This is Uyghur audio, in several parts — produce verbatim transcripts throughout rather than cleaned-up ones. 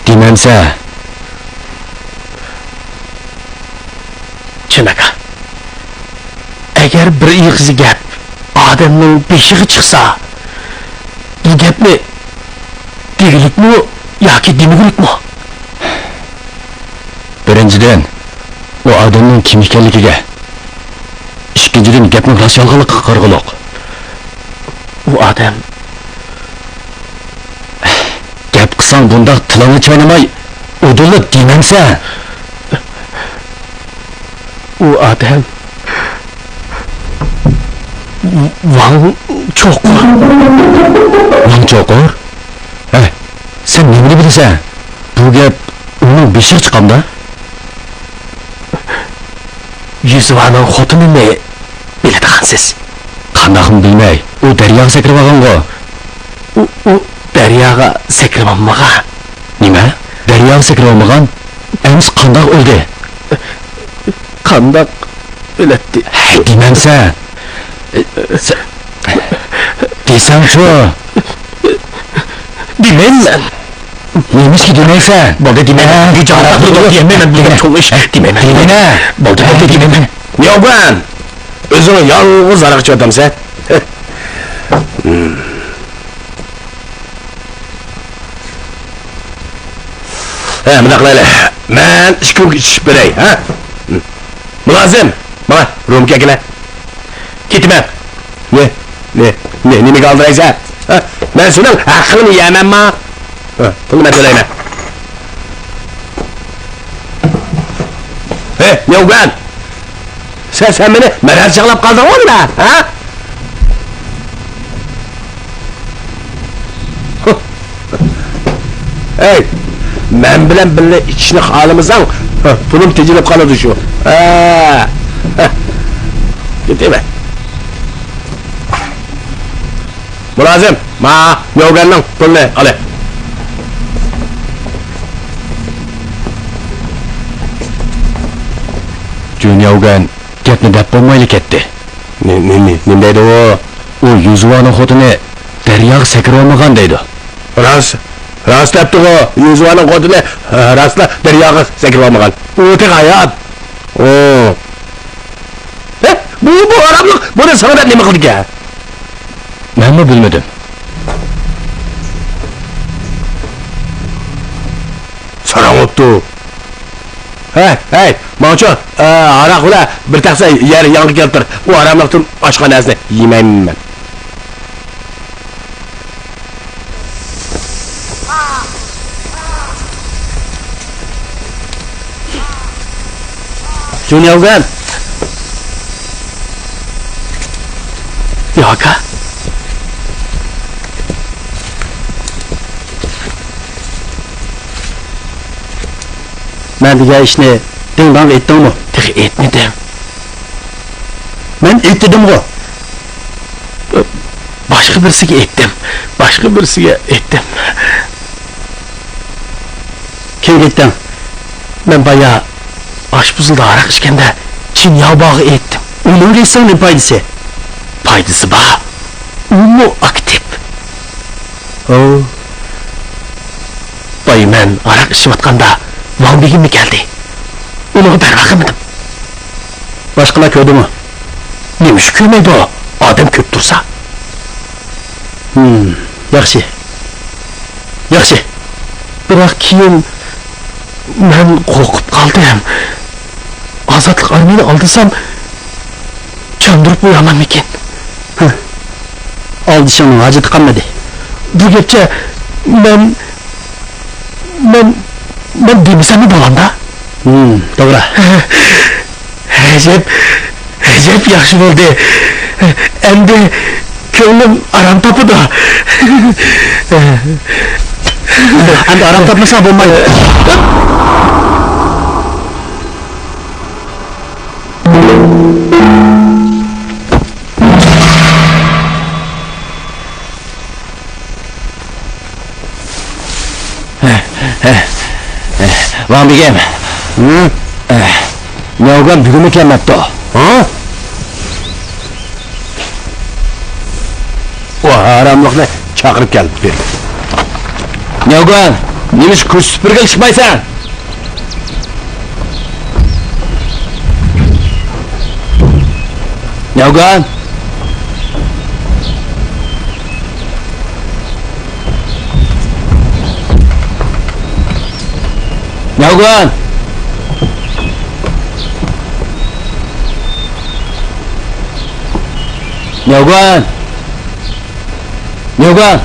دېمەمسە؟ چىن ئاكا، ئەگەر بىر ئېغىز گەپ ئادەمنىڭ بېشىغا چىقسا، بۇ گەپنى دېگۈلۈكمۇ ياكى دېمىگۈلۈكمۇ؟ بىرىنچىدىن، ئۇ ئادەمنىڭ كىم ئىكەنلىكىگە، ئىككىنچىدىن، گەپنىڭ راست يالغانلىقىغا قارىغۇلۇق. ئۇ ئادەم. گەپ قىلساڭ بۇنداق تىلىڭنى چاينىماي، ئۇدۇللا دېمەمسەن. ئۇ ئادەم ۋاڭ چوقۇر. ۋاڭ چوقۇر؟ ھە، سەن نېمىنى بىلىسەن؟ بۇ گەپ ئۇنىڭ بېشىغا چىقامدا؟ يۈزۈۋانىڭ خوتۇنىنى بىلىدىغانسىز. قانداقمۇ بىلمەي؟ ئۇ دەرياغا سەكرىۋالغانغۇ. ئۇ، ئۇ دەرياغا سەكرىۋالمىغان. نېمە؟ دەرياغا سەكرىۋالمىغان؟ ئەمىسە قانداق ئۆلدى؟ قانداق ئۆلەتتى؟ ھەي، دېمەمسەن. سە-، دېسەڭچۇ. دېمەيمەن. نېمىشقا دېمەيسەن؟ بولدى، دېمەيمەن. ھە؟ بۇ جاڭ تەقدىردۇر دېمەيمەن، بۇ چوڭ ئىش. دېمەيمەن. دېمەيمەن. بولدى، بولدى، دېمەيمەن. مياۋگۈەن، ئۆزۈڭ يالغۇز ھاراق ئىچىۋاتامسەن؟ ھە، مۇنداق قىلايلى. مەن ئىككى كۈنگە ئىچىشىپ بېرەي، ھە؟ مۇلازىم، ماڭا رومكا ئەكىلە. كېتىمەن. نە، نە، نە، نېمىگە ئالدىرايسەن؟ ھە؟ مەن سېنىڭ ھەققىڭنى يەيمەنما؟ ھە، پۇلنى مەن تۆلەيمەن. ھەي، مياۋگۈەن! سەن، سەن مېنى مەرەز چاغلاپ قالدىڭغۇ نېمە، ھە؟ ھەي، مەن بىلەن بىللە ئىچىشنى خالىمىساڭ، پۇلۇم تېجىلىپ قالىدۇ شۇ. ھە. كېتىمەن. مۇلازىم، ما، مياۋگۈەننىڭ پۇلىنى ئالە. جۈنياۋگۈەن گەپنى دەپ بولمايلا كەتتى. نېمە، نېمە، نېمە دەيدۇ ئۇ؟ ئۇ يۈزۈۋانىڭ خوتۇنى دەرياغا سەكرىۋالمىغان دەيدۇ. راست، راست دەپتىغۇ، يۈزۈۋانىڭ خوتۇنى، ھە، راستلا دەرياغا سەكرىۋالمىغان. ئۇ تېخى ھايات. ئۇ. ھە، بۇ، بۇ ئاراملىق بۇنى ساڭا دەپ نېمە قىلدىكەن؟ مەنمۇ بىلمىدىم. ساراڭ بوپتۇ. ھەي، ھەي، ماڭچۇ، ئە، ھاراق بىلەن بىر تەخسە يەر ياڭغا كەلتۈر. ئۇ ھاراملىقتىن ئاشقان نەرسىنى يېمەيمەن. جۇنياۋگۈەن. ياكا. مەن دېگەن ئىشنى دىڭداڭغا ئېيتتىڭمۇ؟ تېخى ئېيتمىدىم. مەن ئېيتتىدىمغۇ؟ باشقا بىرسىگە ئېيتتىم. باشقا بىرسىگە ئېيتتىم. كىمگە ئېيتتىڭ؟ مەن بايا ئاشپۇزۇلدا ھاراق ئىچكەندە چىن ياۋباغا ئېيتتىم. ئۇنىڭغا ئېيتساڭ نېمە پايدىسى؟ پايدىسى بار. ئۇمۇ ئاكتىپ. ئوۋ. بايا مەن ھاراق ئىچىۋاتقاندا ۋاڭ بېگىممۇ كەلدى. ئۇنىڭغا پەرۋا قىلمىدىم. باشقىلار كۆردىمۇ؟ نېمىشقا كۆرمەيدۇ؟ ئادەم كۆپ تۇرسا. ھىم، ياخشى. ياخشى. بىراق كېيىن مەن قورقۇپ قالدىم. ئازادلىق ئارمىيىنى ئالدىسام، چاندۇرۇپ قويامانمىكىن؟ ھە. ئالدىشىڭنىڭ ھاجىتى قالمىدى. بۇ گەپچە مەن، مەن، مەن دېمىسەممۇ بولامدا؟ ھىم، توغرا. ئەجەب، ئەجەب ياخشى بولدى. ئەمدى كۆڭلۈم ئارام تاپىدۇ. ئەمدى ئارام تاپمىسا بولمايدۇ. ۋاڭ بېگىم. ھە؟ مياۋگۈەن بۈگۈنمۇ كەلمەپتۇ. ھە؟ ئۇ ھاراملىقنى چاقىرىپ كەلدى. مياۋگۈەن، نېمىشقا كوچا سۈپۈرگىلى چىقمايسەن؟ نياۋگۈەن! نياۋگۈەن! نياۋگۈەن! نياۋگۈەن!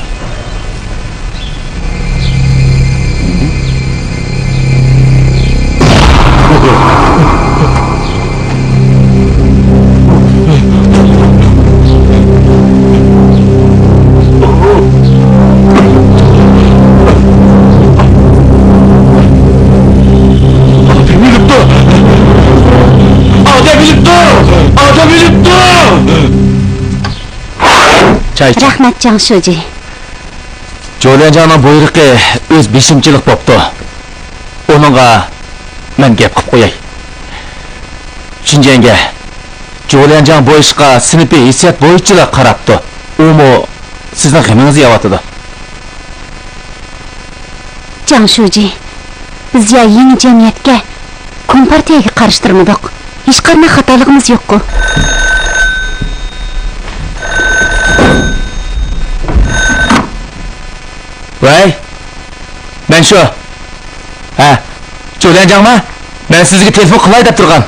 ئادەم ئۆلۈپتۇ! ئادەم ئۆلۈپتۇ! ئادەم ئۆلۈپتۇ! چاي ئىچىڭ. رەھمەت، جاڭ شۇجى. جۇليەنجاڭنىڭ بۇيرۇقى ئۆز بېشىمچىلىق بوپتۇ. ئۇنىڭغا مەن گەپ قىلىپ قوياي. شىنجيەنگە جۇليەنجاڭ بۇ ئىشقا سىنىپىي ھېسسىيات بويىچىلا قاراپتۇ. ئۇمۇ سىزنىڭ غېمىڭىزنى يەۋاتىدۇ. جاڭ شۇجى، بىز يا يېڭى جەمئىيەتكە، كومپارتىيەگە قارشى تۇرمىدۇق. ھېچقانداق خاتالىقىمىز يوققۇ. ۋەي، مەن شۇ. ھە، جۇليەنجاڭما؟ مەن سىزگە تېلېفون قىلاي دەپ تۇرغان.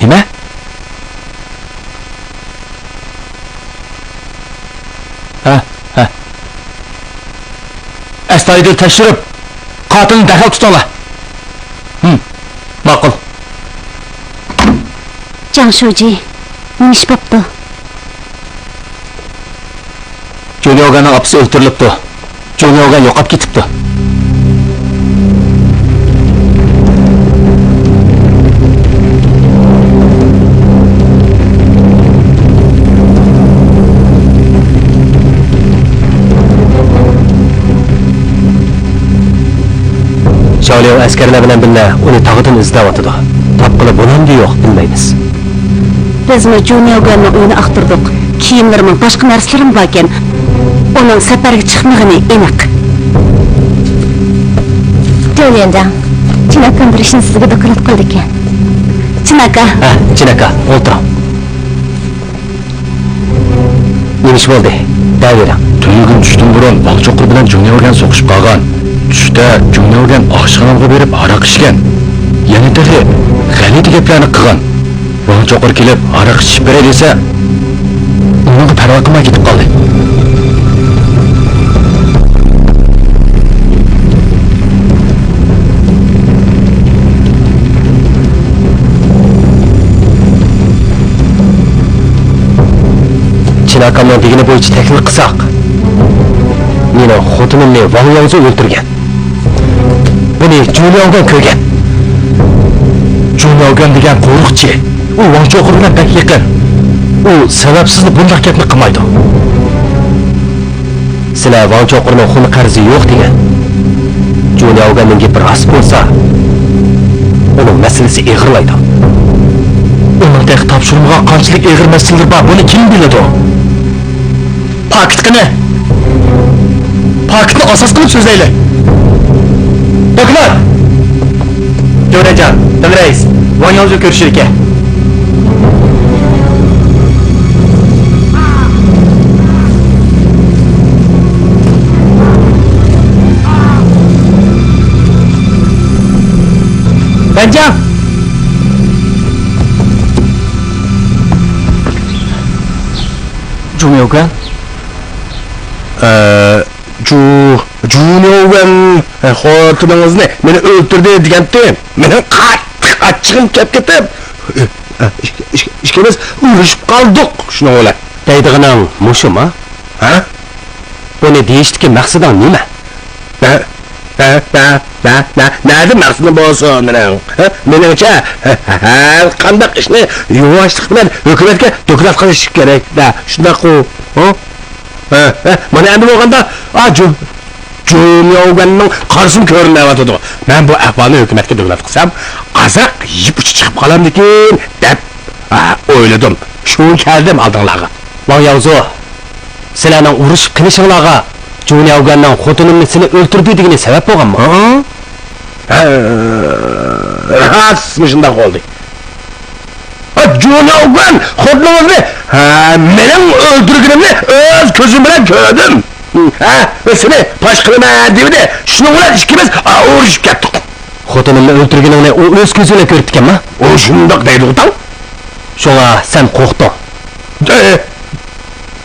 نېمە؟ ھە، ھە. ئەستايىدىل تەكشۈرۈپ، قاتىلنى دەرھال تۇتۇڭلار. ھىم، ماقۇل. جاڭ شۇجى، نېمە ئىش بوپتۇ؟ جۇلياۋگەننىڭ ئاپىسى ئۆلتۈرۈلۈپتۇ. جۇلياۋگەن يوقاپ كېتىپتۇ. شاۋلياۋ ئەسكەرلەر بىلەن بىللە ئۇنى تاغدىن ئىزدەۋاتىدۇ. تاپقىلى بولامدۇ يوق، بىلمەيمىز. بىزمۇ جۇنياۋگەننىڭ ئۆيىنى ئاختۇردۇق. كىيىملىرىمۇ، باشقا نەرسىلىرىمۇ باركەن. ئۇنىڭ سەپەرگە چىقمىغىنى ئېنىق. جۇليەنجاڭ، چىن ئاكام بىر ئىشنى سىزگە دوكلات قىلىدىكەن. چىن ئاكا. ھە، چىن ئاكا، ئولتۇرۇڭ. نېمە ئىش بولدى؟ دەۋېرىڭ. تۈنۈگۈن چۈشتىن بۇرۇن ۋاڭ چوقۇر بىلەن جۇڭياۋگەن سوقۇشۇپ قالغان. چۈشتە جۇڭياۋگەن ئاشخانىغا بېرىپ ھاراق ئىچكەن. يەنە تېخى غەلىتە گەپلەرنى قىلغان. ۋاڭ چوقۇر كېلىپ ھاراق ئىچىشىپ بېرەي دېسە، ئۇنىڭغا پەرۋا قىلماي كېتىپ قالدى. چىن ئاكامنىڭ دېگىنى بويىچە تەھلىل قىلساق، مېنىڭ خوتۇنۇمنى ۋاڭ ياۋزۇ ئۆلتۈرگەن. بۇنى جۇلياۋگەن كۆرگەن. جۇلياۋگەن دېگەن قورۇقچى. ئۇ ۋاڭ چوقۇر بىلەن بەك يېقىن. ئۇ سەۋەبسىزلا بۇنداق گەپنى قىلمايدۇ. سىلەر ۋاڭ چوقۇرنىڭ خۇن قەرزى يوق دېگەن. جۇلياۋگەننىڭ گېپى راست بولسا، ئۇنىڭ مەسىلىسى ئېغىرلايدۇ. ئۇنىڭ تېخى تاپشۇرمىغان قانچىلىك ئېغىر مەسىلىلىرى بار، بۇنى كىم بىلىدۇ؟ پاكىت قېنى؟ پاكىتنى ئاساس قىلىپ سۆزلەيلى. دوكلات! جۇليەنجاڭ، دىڭ رەئىس، ۋاڭ ياۋزۇ كۆرۈشىدىكەن. بەنجاڭ! جۇڭياۋگەن؟ ئە، جۇ-، جۇنياۋگەن، ئە، خوتۇنىڭىزنى مېنى ئۆلتۈردى دېگەنتى. مېنىڭ قاتتىق ئاچچىقىم كەپ كېتىپ، ئە، ئىك-، ئىك-، ئىككىمىز ئۇرۇشۇپ قالدۇق شۇنىڭ بىلەن. دەيدىغىنىڭ مۇشۇما؟ ھە؟ بۇنى دېيىشتىكى مەقسىتىڭ نېمە؟ نە-، نە-، نە-، نە-، نە-، نەدە مەقسىتىم بولسۇن مېنىڭ؟ ھە؟ مېنىڭچە، ھە-، ھە-، ھەر قانداق ئىشنى يۇۋاشلىق بىلەن ھۆكۈمەتكە دوكلات قىلىش كېرەك-دە، شۇنداققۇ؟ ھە؟ ھە، ھە، مانا ئەمدى بولغاندا، ئا، جۇ-، جۇنياۋگەننىڭ قارىسىمۇ كۆرۈنمەيۋاتىدۇ. مەن بۇ ئەھۋالنى ھۆكۈمەتكە دوكلات قىلسام، ئازراق يىپ ئۇچى چىقىپ قالامدىكىن دەپ، ئا، ئويلىدىم. شۇڭا كەلدىم ئالدىڭلارغا. ۋاڭ ياۋزۇ، سىلەرنىڭ ئۇرۇشۇپ قېلىشىڭلارغا جۇنياۋگۈەننىڭ خوتۇنۇمنى سېنى ئۆلتۈردى دېگىنى سەۋەب بولغانمۇ؟ ھە؟ ھە، راست مۇشۇنداق بولدى. ھە، جۇنياۋگۈەن خوتۇنىڭىزنى، ھە، مېنىڭ ئۆلتۈرگىنىمنى ئۆز كۆزۈم بىلەن كۆردۈم. ھە، سېنى پاش قىلىمەن دېۋىدى. شۇنىڭ بىلەن ئىككىمىز ئۇرۇشۇپ كەتتۇق. خوتۇنۇمنى ئۆلتۈرگىنىڭنى ئۇ ئۆز كۆزى بىلەن كۆرۈپتىكەنما؟ ئۇ شۇنداق دەيدىغۇ تاڭ. شۇڭا سەن قورقتۇڭ. ئە،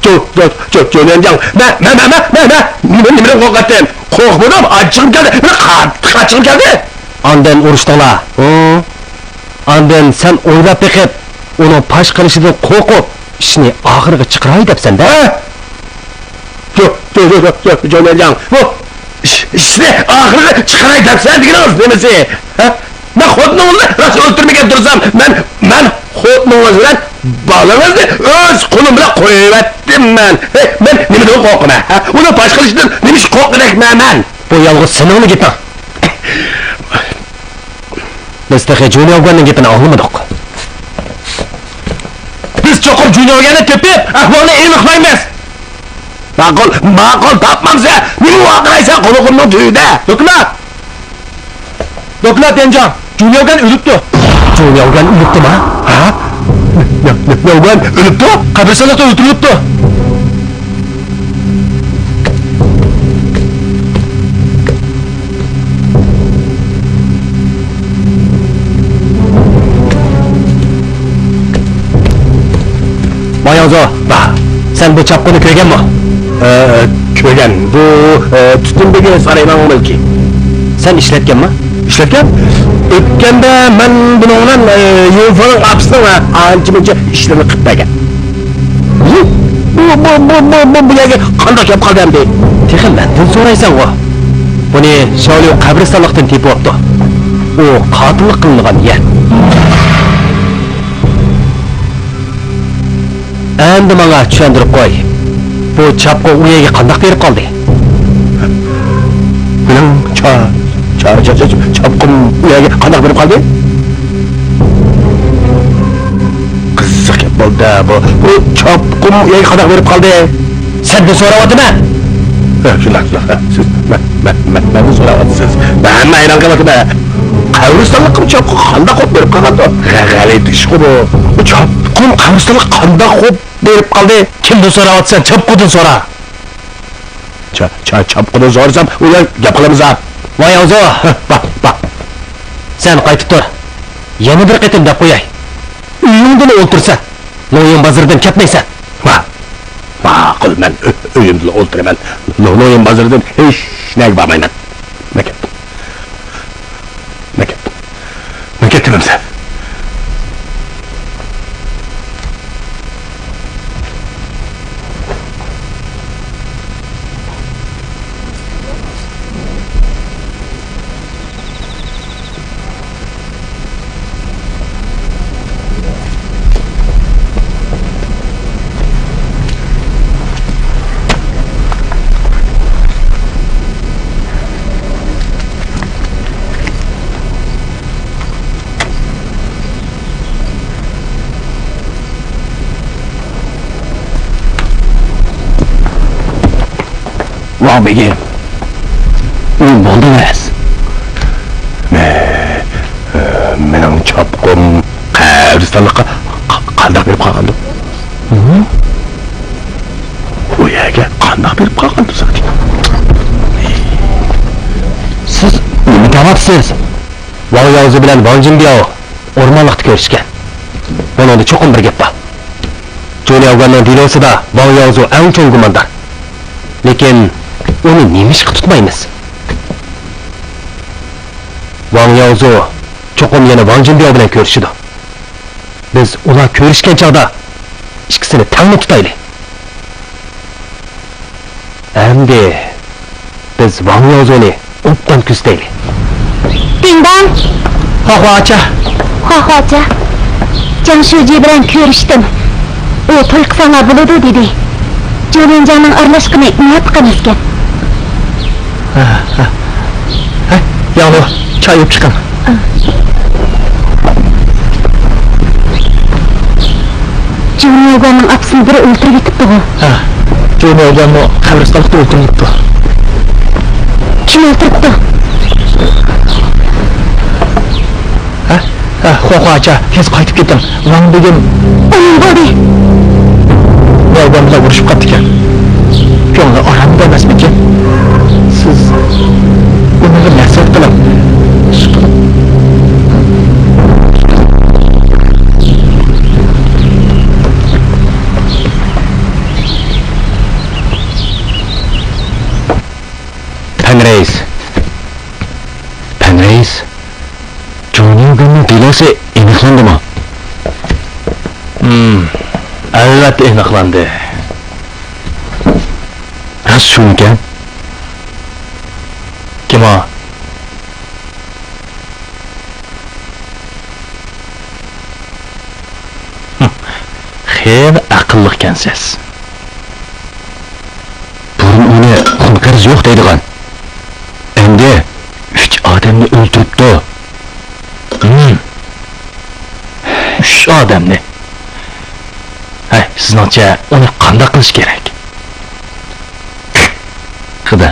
جو، جو، جو، جۇنياۋگۈەن، مە، مە، نېمە، نېمىدىن قورقاتتىم؟ قورقمىدىم، ئاچچىقىم كەلدى، مېنىڭ قاتتىق ئاچچىقىم كەلدى. ئاندىن ئۇرۇشتۇڭلار. ھە. ئاندىن سەن ئويلاپ بېقىپ، ئۇنىڭ پاش قىلىشىدىن قورقۇپ، ئىشنى ئاخىرىغا چىقىراي دەپسەن-دە. ھە؟ جو، جو، جو، جو، جو، جۇنياۋگۈەن، بۇ ئىش، ئىشنى ئاخىرىغا چىقىراي دەپسەن دېگىنىڭىز نېمىسى؟ ھە؟ مەن خوتۇنىڭىزنى راست ئۆلتۈرمىگەن تۇرسام، مەن، مەن خوتۇنىڭىز بىلەن بالىڭىزنى ئۆز قولۇم بىلەن قويۇۋەتتىم مەن. ھەي، مەن نېمىدىن قورقىمەن؟ ھە؟ ئۇنىڭ پاش قىلىشىدىن نېمە ئۈچۈن قورققۇدەكمەن مەن؟ بۇ يالغۇز سېنىڭلا گېپىڭ. بىز تېخى جۇنياۋگۈەننىڭ گېپىنى ئاڭلىمىدۇق. بىز چوقۇم جۇنياۋگۈەننى تېپىپ، ئەھۋالنى ئېنىقلايمىز. ماقۇل، ماقۇل، تاپمامسەن، نېمە ۋارقىرايسەن قۇلىقىمنىڭ تۈۋىدە؟ دوكلات! دوكلات، دېنجاڭ! جۇنياۋگۈەن ئۆلۈپتۇ! جۇنياۋگۈەن ئۆلۈپتۇما؟ ھە؟ نياۋگۈەن ئۆلۈپتۇ؟ قەبرىستانلىقتا ئۆلتۈرۈلۈپتۇ! ماياڭزو، سەن بۇ چاپقۇننى كۆرگەنمۇ؟ ئە، كۆرگەن. بۇ، ئە، تۈتۈن بېگى سارىيىنىڭ مۈلكى. سەن ئىشلەتكەنمۇ؟ ئىشلەتكەن. ئۆتكەندە مەن بۇنىڭ بىلەن، ئە، يۈنفېنىڭ ئاپىسىنىڭ، ئە، ئانچە-مۇنچە ئىشلىرىنى قىلىپ بەرگەن. بۇ، بۇ، بۇ يەرگە قانداق كەپ قالدى ئەمدى؟ تېخى مەندىن سورايسەنغۇ. بۇنى شاۋليۇ قەبرىستانلىقتىن تېپىۋاپتۇ. ئۇ قاتىللىق قىلىنغان يەر. ئەمدى ماڭا چۈشەندۈرۈپ قوي. بۇ چاپقۇن ئۇ يەرگە قانداق بېرىپ قالدى؟ مېنىڭ چا-، چا-، چا-، چا-، چاپقۇم ئۇ يەرگە قانداق بېرىپ قالدى؟ قىزىق گەپ بولدى بۇ. بۇ چاپقۇم ئۇ يەرگە قانداق بېرىپ قالدى؟ سەندىن سوراۋاتىمەن. ھە، شۇنداق، شۇنداق. سىز مەن، مەن، مەن، مەندىن سوراۋاتىسىز. مەن ھەممە ھەيران قېلىۋاتىمەن. قەبرىستانلىققىمۇ چاپقۇن قانداق بولۇپ بېرىپ قالغاندۇ؟ غە-، غەلىتە ئىشقۇ بۇ. بۇ چاپقۇن قەبرىستانلىققا قانداق بولۇپ بېرىپ قالدى؟ كىمدىن سوراۋاتىسەن؟ چاپقۇدىن سورا. چا-، چا-، چاپقۇدىن سورىسام، ئۇلار گەپ قىلىمىز ھە. ۋاي ئاۋزۇ! ھە، بار، بار. سەن قايتىپ تۇر. يەنە بىر قېتىم دەپ قوياي. ئۆيۈڭدىلا ئولتۇرىسەن. لويىڭ بازىرىدىن كەتمەيسەن. ۋا. ماقۇل، مەن ئۆ-، ئۆيۈمدىلا ئولتۇرىمەن. لو-، لويىڭ بازىرىدىن ھېچ نەگە بارمايمەن. مەن كەتتىم. مەن كەتتىم. مەن كەتتىم ئەمسە. ۋاڭ بېگى، ئۇ بولدى ئەمەس. مە-، مېنىڭ چاپقۇم قەبرىستانلىققا ق-، قانداق بېرىپ قالغاندۇ؟ ھە؟ ئۇ يەرگە قانداق بېرىپ قالغاندۇ زادى؟ سىز نېمە دەۋاتىسىز؟ ۋاڭ ياۋزۇ بىلەن ۋاڭ جىنبياۋ ئورمانلىقتا كۆرۈشكەن. بۇنىڭدا چوقۇم بىر گەپ بار. جۇنياۋگۈەننىڭ دېلوسىدا ۋاڭ ياۋزۇ ئەڭ چوڭ گۇماندار. لېكىن ئۇنى نېمە ئىشقا تۇتمايمىز؟ ۋاڭ ياۋزۇ چوقۇم يەنە ۋاڭ جىنبياۋ بىلەن كۆرۈشىدۇ. بىز ئۇلار كۆرۈشكەن چاغدا ئىككىسىنى تەڭلا تۇتايلى. ئەمدى بىز ۋاڭ ياۋزۇنى ئوبدان كۆزىتەيلى. دىڭداڭ! خۇاخۇا ئاچا! خۇاخۇا ئاچا! جاڭ شۇجى بىلەن كۆرۈشتۈم. ئۇ توي قىلساڭلار بولىدۇ دېدى. جۇلىنجاڭنىڭ ئارىلاشقىنى نېمە قىلىمىزكەن؟ ھە، ياڭلۇ، چاي ئېلىپ چىقىڭ. جۇلىنجاڭنىڭ ئاپىسىنى بىرى ئۆلتۈرۈپ كېتىپتىغۇ؟ ھە. جۇنياۋدىنمۇ قەبرىستانلىقتا ئۆلتۈرۈلۈپتۇ. كىم ئۆلتۈرۈپتۇ؟ ھە؟ ھە، خۇاخۇا ئاچا، تېز قايتىپ كېتىڭ. ۋاڭ بېگىم. ئۇنىڭ بولدى. مەيدان بىلەن ئۇرۇشۇپ قاپتىكەن. كۆڭلى ئارام بەرمەسمىكىن؟ سىز ئۇنىڭغا نەسىھەت قىلىڭ. ئىشقىلىپ. پەن رەئىس. پەن رەئىس. جۇنياۋگۈننىڭ دېلوسى ئېنىقلاندىمۇ؟ ھىم، ئەلۋەتتە ئېنىقلاندى. راست شۇمىكەن؟ كىم ئۇ؟ خېلى ئەقىللىقكەنسىز. بۇرۇن ئۇنى خۇن قەرز يوق دەيدىغان. ئەمدى ئۈچ ئادەمنى ئۆلتۈرۈپتۇ. ھىم. ئۈچ ئادەمنى. ھەي، سىزنىڭچە ئۇنى قانداق قىلىش كېرەك؟ خۇدا.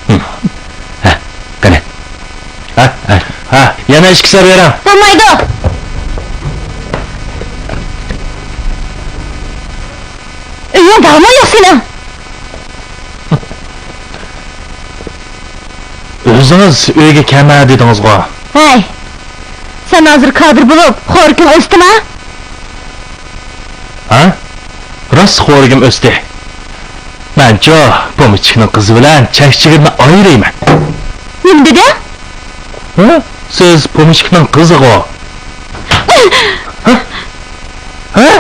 ھىم. ھە، قېنى. ھە؟ ھە. ھە، يەنە ئىككى سەر بېرىڭ. بولمايدۇ. ئۆيۈڭ بارمۇ يوق سېنىڭ؟ ئۆزىڭىز ئۆيگە كەلمە دېدىڭىزغۇ. ھەي، سەن ھازىر كادىر بولۇپ خورىكىڭ ئۆستىما؟ ھە؟ راست خورىكىم ئۆستى. مەنچۇ پومېشچىكنىڭ قىزى بىلەن چەك-چىگىرىنى ئايرىيمەن. نېمە دېدىڭ؟ ھە؟ سىز پومېشچىكنىڭ قىزىغۇ. ھە؟ ھە؟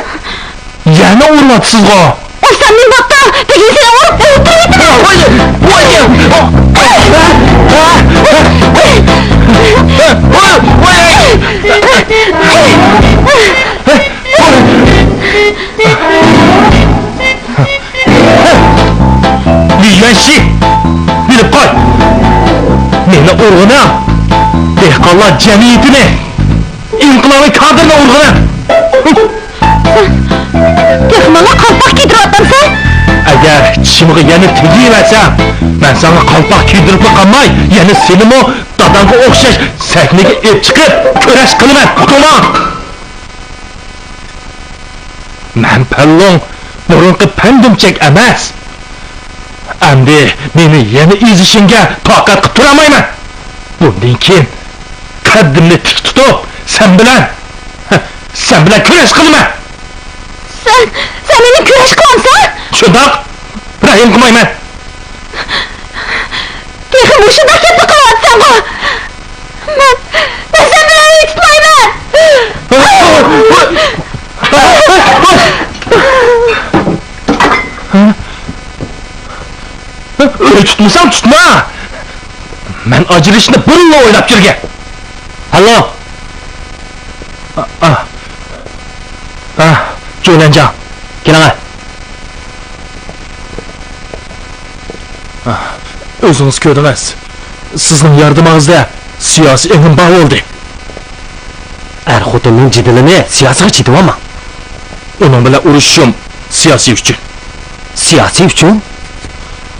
يەنە ئۇرۇۋاتىسىزغۇ؟ ئۇرسام نېمە بوپتۇ؟ بۈگۈن سېنى ئۇرۇپ ئۆلتۈرۈۋېتىمەن. ۋاي، ۋاي، ۋاي. لى يۈەنشى، بىلىپ قوي! مېنى ئۇرغىنىڭ دېھقانلار جەمئىيىتىنى، ئىنقىلابىي كادىرنى ئۇرغىنىڭ! سەن تېخى ماڭا قالپاق كىيدۈرۈۋاتامسەن؟ ئەگەر چىشىمغا يەنە تېگىۋەرسەڭ، مەن ساڭا قالپاق كىيدۈرۈپلا قالماي، يەنە سېنىمۇ داداڭغا ئوخشاش سەھنىگە ئېلىپ چىقىپ كۈرەش قىلىمەن، ئۇقتۇڭمۇ؟ مەن پەللۇڭ بۇرۇنقى پەندۈمچەك ئەمەس. ئەمدى مېنى يەنە ئېزىشىڭگە تاقەت قىلىپ تۇرالمايمەن. بۇندىن كېيىن قەددىمنى تىك تۇتۇپ، سەن بىلەن، سەن بىلەن كۈرەش قىلىمەن. سەن، سەن مېنى كۈرەش قىلامسەن؟ شۇنداق، رەھىم قىلمايمەن. تېخى مۇشۇنداق گەپنى قىلىۋاتىسەنغۇ؟ مەن، مەن سەن بىلەن ئۆي تۇتمايمەن! ئۆي تۇتمىساڭ تۇتما! مەن ئاجرىشىشنى بۇرۇنلا ئويلاپ يۈرگەن. ھالو! ئا، ئا. ئا، جۇليەنجاڭ، كېلىڭە. ئا، ئۆزىڭىز كۆردىڭىز. سىزنىڭ ياردىمىڭىزدە سىياسىي ئېڭىم بار بولدى. ئەر-خوتۇننىڭ جېدىلىنى سىياسىيغا چېتىۋالماڭ. ئۇنىڭ بىلەن ئۇرۇشۇشۇم سىياسىي ئۈچۈن. سىياسىي ئۈچۈن؟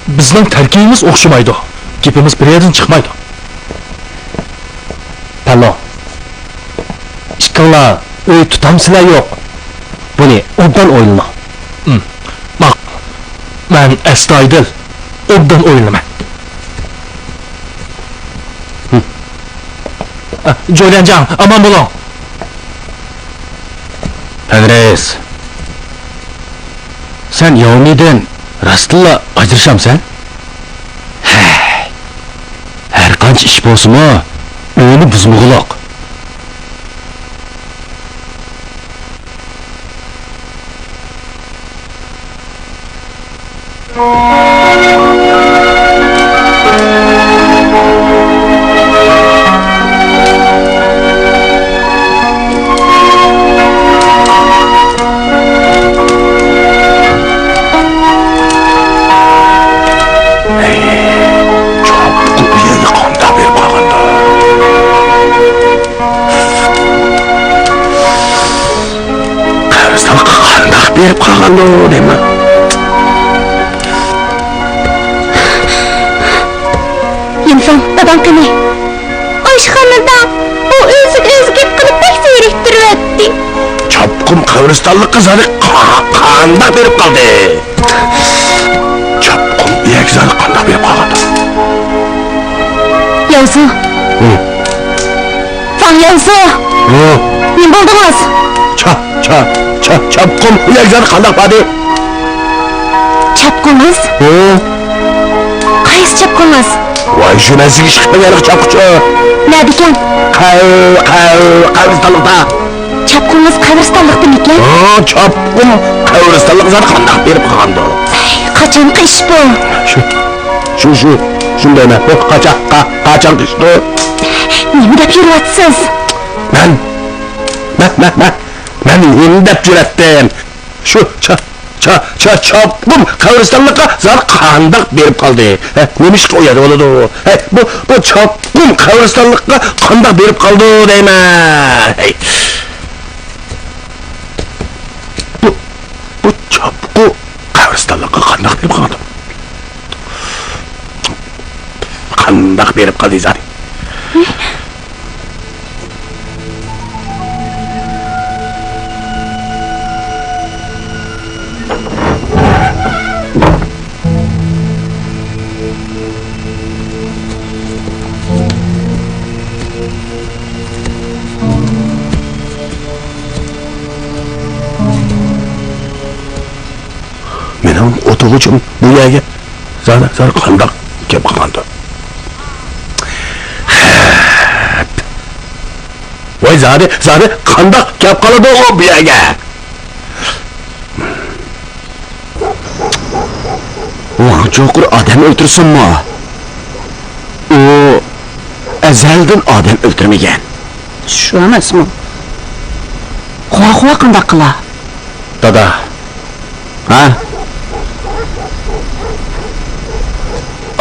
بىزنىڭ تەركىبىمىز ئوخشىمايدۇ. گېپىمىز بىر يەردىن چىقمايدۇ. پەللۇ، ئىككىڭلار ئۆي تۇتامسىلەر يوق؟ بۇنى ئوبدان ئويلىنىڭ. ئىم، ماقۇل. مەن ئەستايىدىل، ئوبدان ئويلىنىمەن. ھىم. ئە، جوليەنجاڭ، ئامان بولۇڭ. پەنرەئىس، سەن ياۋمىدىن راستتىنلا ئاجرىشامسەن؟ ھەي، ھەرقانچە ئىش بولسىمۇ، ئۆينى بۇزمىغۇلۇق. ھەي، چوقۇم بۇ يەرگە قانداق بېرىپ قالغاندۇ؟ قەبرىستانغا قانداق بېرىپ قالغاندۇ دەيمەن. يىنفېڭ، داداڭ قېنى؟ ئاشخانىدا ئۇ ئۆزىگە ئۆزى گەپ قىلىپ بەك زېرىكتۈرۈۋەتتى. چاپقۇم قەبرىستانلىققا زادى قا-، قانداق بېرىپ قالدى؟ چاپقۇم ئىيەكزادە قانداق بېرىپ قالغاندۇ؟ ياۋزۇ. ھۇ. ۋاڭ ياۋزۇ. ھۇ. نېمە بولدىڭىز؟ چا-، چا-، چا-، چاپقۇم ئىيەكزادە قانداق باردى؟ چاپقۇڭىز؟ ھۇ. قايسى چاپقۇڭىز؟ ۋاي، شۇ مەن سىزگە ئىشقىپ بەرگەنلىك چاپقۇچۇ. نەدىكەن؟ قەۋ-، قەۋ-، قەبرىستانلىقتا. چاپقۇڭىز قەبرىستانلىقتىمىكەن؟ ھا، چاپقۇم قەبرىستانلىققا زادى قانداق بېرىپ قالغاندۇ؟ قاچانقى ئىش بۇ؟ شۇ، شۇ، شۇ، شۇندايمەن. بۇ قاچا-، قا-، قاچانقى ئىشتۇ؟ نېمە دەپ يۈرۈۋاتىسىز؟ مەن، مەن، مەن، مەن، مەن نېمە دەپ يۈرەتتىم؟ شۇ چا-، چا-، چا-، چاپقۇم قەبرىستانلىققا زادى قانداق بېرىپ قالدى؟ ھە، نېمىشقا ئۇ يەردە بولىدۇ؟ ھەي، بۇ، بۇ چاپقۇم قەبرىستانلىققا قانداق بېرىپ قالىدۇ دەيمەن؟ ھەي. بۇ، بۇ چاپقۇ قەبرىستانلىققا قانداق بېرىپ قالدى؟ قانداق بېرىپ قالدى زادى؟ مېنىڭ ئوتۇغۇچۇم بۇ يەرگە زادى، زادى قانداق كەپ قالغاندۇ؟ ۋاي زادى، زادى قانداق كەپ قالىدۇ ئۇ بۇ يەرگە؟ ۋاڭ چوقۇر ئادەم ئۆلتۈرسۇنمۇ؟ ئۇ ئەزەلدىن ئادەم ئۆلتۈرمىگەن. شۇ ئەمەسمۇ؟ خۇا خۇا قانداق قىلا؟ دادا. ھە؟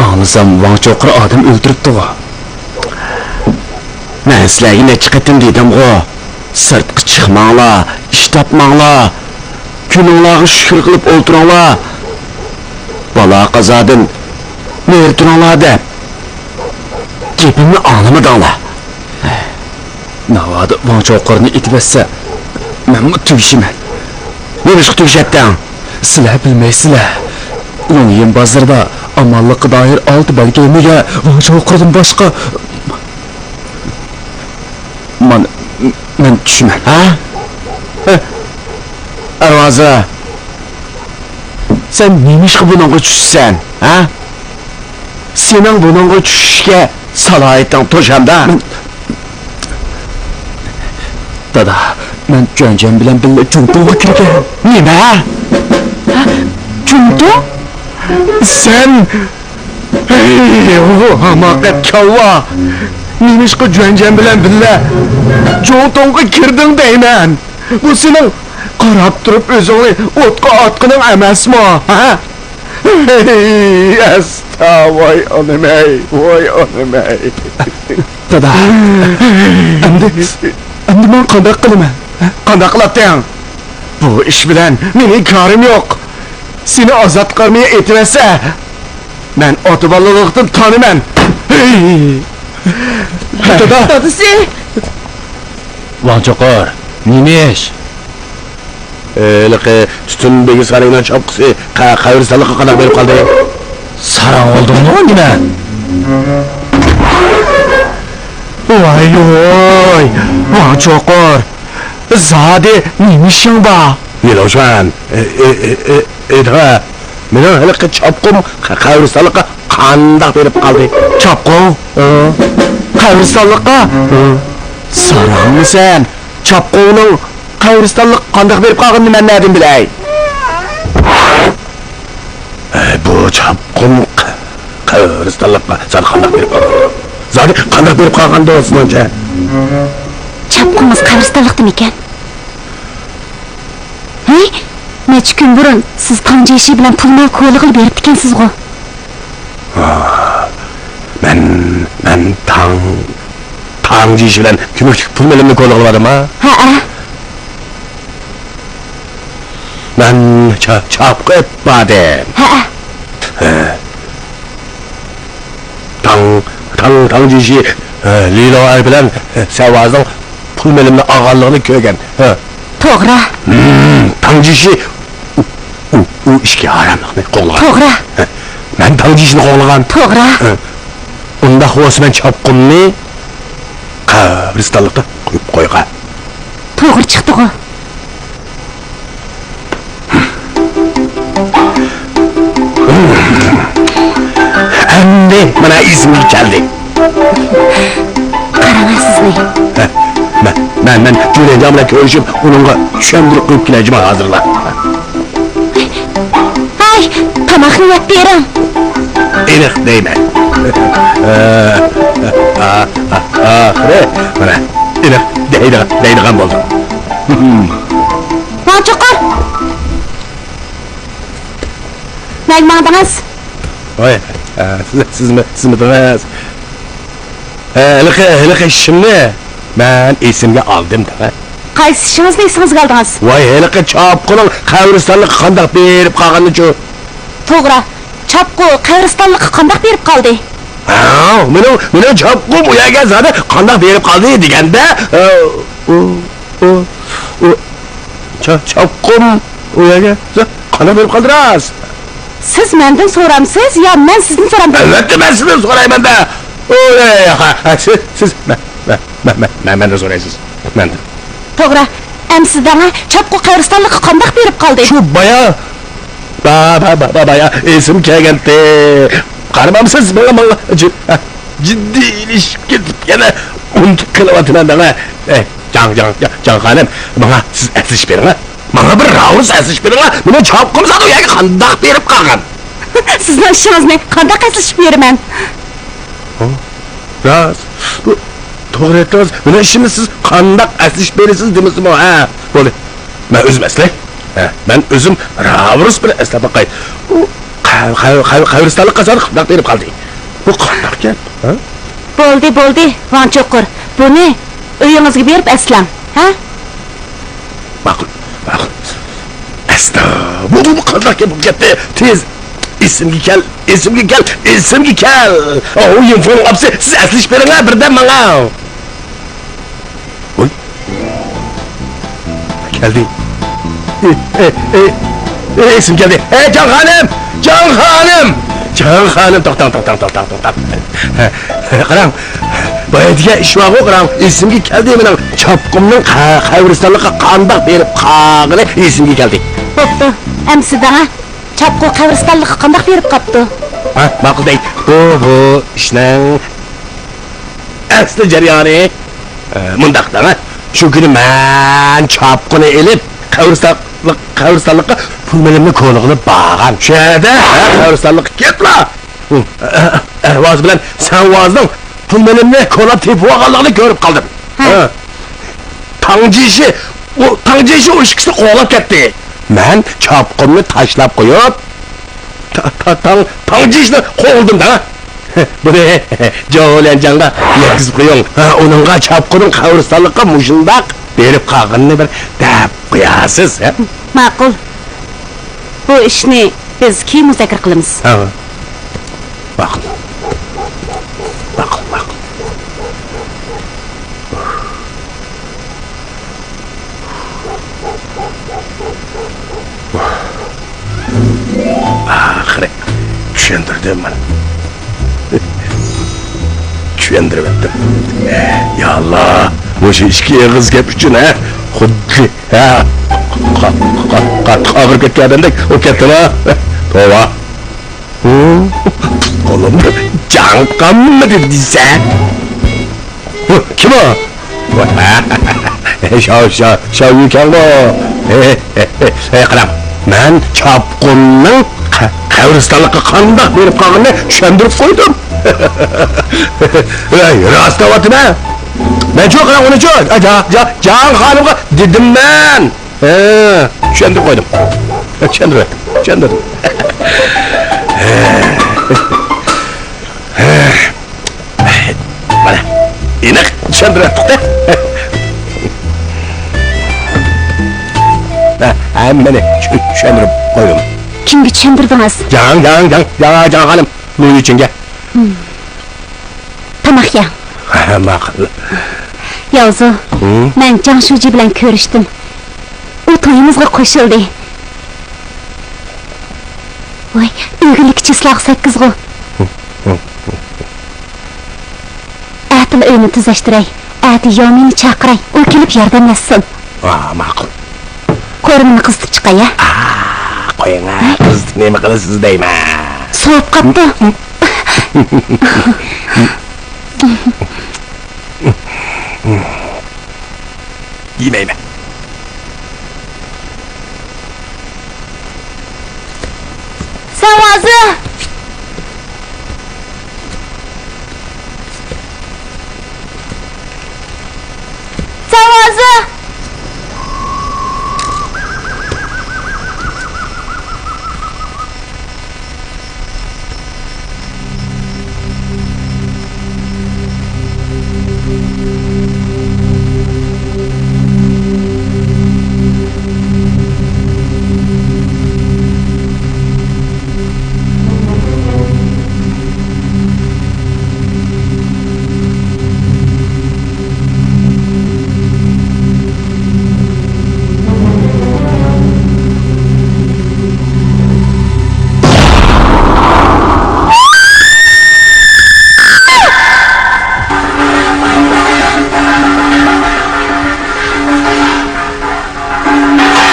ئاڭلىسام، ۋاڭ چوقۇر ئادەم ئۆلتۈرۈپتىغۇ. مەن سىلەرگە نەچچە قېتىم دېدىمغۇ، سىرتقا چىقماڭلار، ئىش تاپماڭلار، كۈنۈڭلارغا شۈكۈر قىلىپ ئولتۇرۇڭلار، بالا-قازادىن نېرى تۇرۇڭلار دەپ. گېپىمنى ئاڭلىمىدىڭلار. ناۋادا ۋاڭ چوقۇرنى ئېتىۋەتسە، مەنمۇ تۈگىشىمەن. نېمىشقا تۈگىشەتتىڭ؟ سىلەر بىلمەيسىلەر. لۇڭيىن بازىرىدا ئامانلىققا دائىر ئالتە بەلگىلىمىگە ۋاڭ چوقۇردىن باشقا، مانا، مەن چۈشىمەن. ھە؟ ھە؟ ئەرۋازا، سەن نېمىشقا بۇنىڭغا چۈشىسەن، ھە؟ سېنىڭ بۇنىڭغا چۈشۈشكە سالاھىيىتىڭ توشامدا؟ دادا، مەن جۈەنجۈەن بىلەن بىللە جۇڭتۇڭغا كىرگەن. نېمە؟ ھە؟ جۇڭتۇڭ؟ سەن، ھەي، ھاماقەت كاللا! نېمىشقا جۈەنجۈەن بىلەن بىللە جۇڭتۇڭغا كىردىڭ دەيمەن! بۇ سېنىڭ قاراپ تۇرۇپ ئۆزۈڭنى ئوتقا ئاتقىنىڭ ئەمەسمۇ، ھە؟ ھەي، ئەستا، ۋاي ئانىمەي، ۋاي ئانىمەي. دادا، ئەمدى، ئەمدى مەن قانداق قىلىمەن؟ قانداق قىلاتتىڭ؟ بۇ ئىش بىلەن مېنىڭ كارىم يوق. سېنى ئازادلىق ئارمىيە ئېتىۋەتسە، مەن ئاتا-بالىلىقتىن تانىمەن. ھەي! دادا! دادىسى! ۋاڭ چوقۇر، نېمە ئىش؟ ھېلىقى تۈتۈن بېگى سارىيىنىڭ چاپقۇسى قە-، قەبرىستانلىققا قانداق بېرىپ قالدى؟ ساراڭ بولدۇڭمۇ نېمە؟ ۋاي ۋوي، ۋاڭ چوقۇر، زادى نېمە ئىشىڭ بار؟ يىلۇشۈەن، ئې، ئې، ئې، ئې، ئېيتىڭە، مېنىڭ ھېلىقى چاپقۇم قە-، قەبرىستانلىققا قانداق بېرىپ قالدى؟ چاپقۇڭ؟ ھە. قەبرىستانلىققا؟ ھە. ساراڭمۇ سەن؟ چاپقۇڭنىڭ قەبرىستانلىققا قانداق بېرىپ قالغىنىنى مەن نەدىن بىلەي؟ ئەي، بۇ چاپقۇم قەبرىستانلىققا زادى قانداق بېرىپ قالغاندۇ؟ زادى قانداق بېرىپ قالغاندۇ سىزنىڭچە؟ چاپقۇڭىز قەبرىستانلىقتىمىكەن؟ ھەي، نەچچە كۈن بۇرۇن سىز تاڭ جىشى بىلەن پۇل مال كولىغىلى بېرىپتىكەنسىزغۇ؟ ھا، مەن، مەن تاڭ، تاڭ جىشى بىلەن كۆمەكلىك پۇل مېلىمنى كولىغىلى باردىم، ھا؟ ھەئە. مەن چا-، چاپقا ئېلىپ باردىم. ھەئە. ھە. تاڭ تاڭ، تاڭ جىشى، ئە، لىلوئەر بىلەن، ئە، سەۋازنىڭ پۇل مېلىمنى ئالغانلىقىنى كۆرگەن. ھە. توغرا. ھىم، تاڭ جىشى ئۇ، ئۇ، ئۇ ئىككى ھاراملىقنى قوغلىغان. توغرا. ھە. مەن تاڭ جىشىنى قوغلىغان. توغرا. ھە. ئۇنداق بولسا مەن چاپقۇننى قەبرىستانلىقتا قويۇپ قويغان. توغرا چىقتىغۇ. ئەمدى مانا ئېسىمگە كەلدى. قاراڭ سىزنى. مەن، مەن، مەن جۈنەيجان بىلەن كۆرۈشۈپ، ئۇنىڭغا چۈشەندۈرۈپ قويۇپ كېلەي جۇما ھازىرلا. ھاي، تاماقنى يەپ بېرىڭ. ئېنىق دەيمەن. ئاخىرى مانا ئېنىق دەيدىغان، دەيدىغان بولدۇم. ۋاڭ چوقۇر! نەگە ماڭدىڭىز؟ ۋاي، ئە، سىز، سىزمۇ، سىزمۇ دەڭە. ئە، ھېلىقى، ھېلىقى ئىشىمنى مەن ئېسىمگە ئالدىم دەڭە. قايسى ئىشىڭىزنى ئېسىڭىزگە ئالدىڭىز؟ ۋاي، ھېلىقى چاپقۇننىڭ قەبرىستانلىققا قانداق بېرىپ قالغىنىچۇ؟ توغرا، چاپقۇ قەبرىستانلىققا قانداق بېرىپ قالدى؟ ھا، مېنىڭ، مېنىڭ چاپقۇم ئۇ يەرگە زادى قانداق بېرىپ قالدى دېگەندە، ئە، ئۇ، ئۇ، ئۇ، چا-، چاپقۇم ئۇ يەرگە قانداق بېرىپ قالدى راست؟ سىز مەندىن سورامسىز يا مەن سىزدىن سورامدىم؟ ئەلۋەتتە مەن سىزدىن سورايمەن-دە. ئۇ، ھە، ھە، سىز، سىز، مە-، مە-، مە-، مە-، مە-، مەندىن سورايسىز. مەندىن. توغرا. ئەمسە دەڭە، چاپقۇ قەبرىستانلىققا قانداق بېرىپ قالدى؟ شۇ بايا، با-، با-، با-، با-، بايا ئېسىم كەلگەنتى. قارىمامسىز، ماڭا، ماڭا جى-، ھە، جىددىيلىشىپ كېتىپ يەنە ئۇنتۇپ قېلىۋاتىمەن دەڭە. ئەي، جاڭ، جاڭ، جاڭ، جاڭ خانىم، ماڭا سىز ئەسلىشىپ بېرىڭ، ھە. ماڭا بىر راۋۇرس ئەسلىشىپ بېرىڭ، ھە. مېنىڭ چاپقۇم زادى ئۇ يەرگە قانداق بېرىپ قالغان؟ سىزنىڭ ئىشىڭىزنى قانداق ئەسلىشىپ بېرىمەن؟ ھە؟ راست. بۇ توغرا ئېيتتىڭىز. مېنىڭ ئىشىمنى سىز قانداق ئەسلىشىپ بېرىسىز دېمىسىمۇ، ھە؟ بولدى. مەن ئۆزۈم ئەسلەي. ھە، مەن ئۆزۈم راۋۇرس بىلەن ئەسلەپ باقاي. بۇ قە-، قە-، قە-، قەبرىستانلىققا قانداق بېرىپ قالدى؟ بۇ قانداق گەپ، ھە؟ بولدى، بولدى، ۋاڭ چوقۇر. بۇنى ئۆيىڭىزگە بېرىپ ئەسلەڭ، ھە؟ ماقۇل، ماقۇل. ئەستا، بۇ، بۇ، بۇ قانداق گەپ بولۇپ كەتتى؟ تېز ئېسىمگە كەل، ئېسىمگە كەل، ئېسىمگە كەل. ئاۋۇ يىڭفۇڭنىڭ ئاپىسى، سىز ئەسلىشىپ بېرىڭە، بىردەم ماڭا. ۋوي. كەلدى. ئې، ئې، ئې، ئې، ئېسىم كەلدى. ئەي، جاڭ خانىم! جاڭ خانىم! جاڭ خانىم! توختاڭ، توختاڭ، توختاڭ، توختاڭ. قاراڭ. بايا دېگەن ئىش بارغۇ، قاراڭ. ئېسىمگە كەلدى مېنىڭ. چاپقۇمنىڭ قە-، قەبرىستانلىققا قانداق بېرىپ قالغىنى ئېسىمگە كەلدى. بوپتۇ. ئەمسە دەڭە. چاپقۇ قەبرىستانلىققا قانداق بېرىپ قاپتۇ؟ ھە، ماقۇل دەي. بۇ، بۇ ئىشنىڭ ئەسلى جەريانى، ئە، مۇنداق دەڭە. شۇ كۈنى مەن چاپقۇنى ئېلىپ، قەبرىستانلىق، قەبرىستانلىققا پۇل مېلىمنى كولا قىلىپ بارغان. شۇ يەردە، ھە، قەبرىستانلىققا كېلىپلا، ئەرۋازى بىلەن سەۋازنىڭ پۇل مېلىمنى كولاپ تېپىۋالغانلىقىنى كۆرۈپ قالدىم. ھە. ھە. تاڭجىشى، ئۇ، تاڭجىشى ئۇ ئىككىسىنى قوغلاپ كەتتى. مەن چاپقۇمنى تاشلاپ قويۇپ، تا-، تا-، تاڭ-، تاڭجىشىنى قوغلىدىم دە. بۇنى جاۋليەنجاڭغا يەتكۈزۈپ قويۇڭ. ھە، ئۇنىڭغا چاپقۇننىڭ قەبرىستانلىققا مۇشۇنداق بېرىپ قالغىنىنى بىر دەپ قويارسىز، ھە؟ ماقۇل. بۇ ئىشنى بىز كېيىن مۇزاكىرە قىلىمىز. ھە. ماقۇل. ماقۇل، ماقۇل. ئاخىرى چۈشەندۈردۈم مانا. چۈشەندۈرۈۋەتتىم. يا ئاللا، مۇشۇ ئىككى ئېغىز گەپ ئۈچۈن، ھە؟ خۇددى، ھە، قا-، قا-، قاتتىق ئاغرىپ كەتكەن ئادەمدەك بولۇپ كەتتىم ھە. توۋا. قولۇمدا جان قالمىدى دېسە. كىم ئۇ؟ شاۋ، شاۋ، شاۋ يۈكەنغۇ. ھەي، قاراڭ، مەن چاپقۇننىڭ قە-، قەبرىستانلىققا قانداق بېرىپ قالغىنىنى چۈشەندۈرۈپ قويدۇم. ھەي، راست دەۋاتىمەن. مەنچۇ، قاراڭ، ئۇنىچۇ، جا-، جا-، جاھان خانىمغا دېدىم مەن. ھە، چۈشەندۈرۈپ قويدۇم. چۈشەندۈرۈۋەتتىم، چۈشەندۈردۈم. مانا، ئېنىق چۈشەندۈرۈۋەتتۇق-دە. ھە، ھەممىنى چۈ-، چۈشەندۈرۈپ قويدۇم. كىمگە چۈشەندۈردىڭىز؟ جاڭ، جاڭ، جاڭ، جاڭ، جاڭ خانىم، لۇ يۈچۈنگە. ھىم. تاماق يەڭ. ھە، ماقۇل. ياۋزۇ، ھە؟ مەن جاڭ شۇجى بىلەن كۆرۈشتۈم. ئۇ تويىمىزغا قوشۇلدى. ۋاي، ئۆگۈنلۈك چىسلاغا سەككىزغۇ. ئەتىلا ئۆينى تۈزەشتۈرەي. ئەتە ياۋمىنى چاقىراي، ئۇ كېلىپ ياردەملەشسۇن. ئا، ماقۇل. قورۇمىنى قىزىتىپ چىقاي، ھە؟ ئا، قويۇڭ، ھە، قىزىتىپ نېمە قىلىسىز دەيمەن. سوۋۇپ قاپتۇ. يېمەيمەن. ساۋازى! ساۋازى!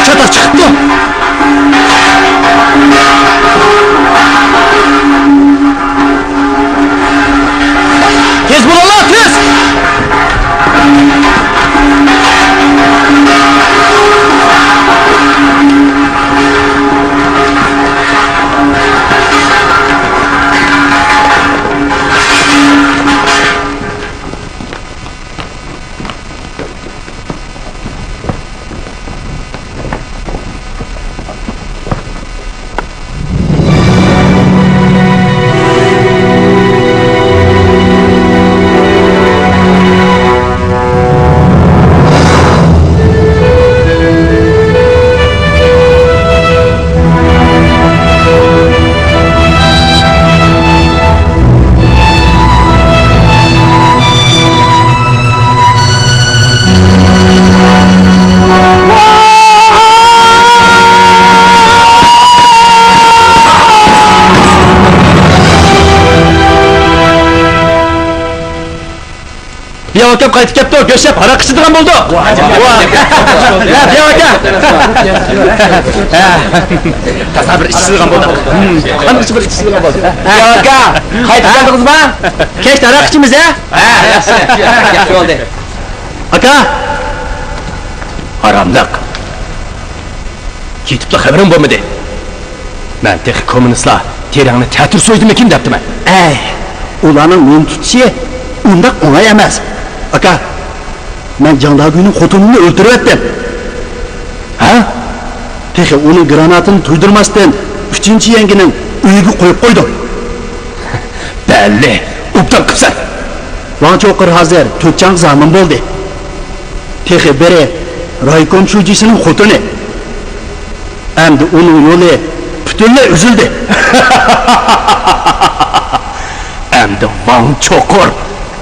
چاتاق چىقىپتۇ. تېز بولۇڭلار، تېز! بىياۋ ئاكام قايتىپ كەپتۇ، گۆش يەپ ھاراق ئىچىدىغان بولدۇق. ۋاھ، ۋاھ. ھە، بىياۋ ئاكا. تازا بىر ئىچىدىغان بولدۇق. قانداقچە بىر ئىچىدىغان بولدۇق. بىياۋ ئاكا، قايتىپ كەلدىڭىزما؟ كەچتە ھاراق ئىچىمىز، ھە؟ ھە، ياخشى، ياخشى بولدى. ئاكا! ھاراملىق! كېتىپلا خەۋىرىڭ بولمىدى. مەن تېخى كوممۇنىستلار تېرەڭنى تەتۈر سويدىمىكىن دەپتىمەن. ئەي، ئۇلارنىڭ نېمە تۇتۇشى ئۇنداق ئوڭاي ئەمەس. ئاكا، مەن جاڭ داگۈينىڭ خوتۇنىنى ئۆلتۈرۈۋەتتىم. ھە؟ تېخى ئۇنىڭ گراناتىنى تۇيدۇرماستىن، ئۈچىنچى يەڭگىنىڭ ئۆيىگە قويۇپ قويدۇم. بەللى، ئوبدان قىپسەن. ۋاڭ چوقۇر ھازىر تۆت چاڭغا زامىن بولدى. تېخى بىرى رايكوم شۇجىسىنىڭ خوتۇنى. ئەمدى ئۇنىڭ يولى پۈتۈنلەي ئۈزۈلدى. ئەمدى ۋاڭ چوقۇر،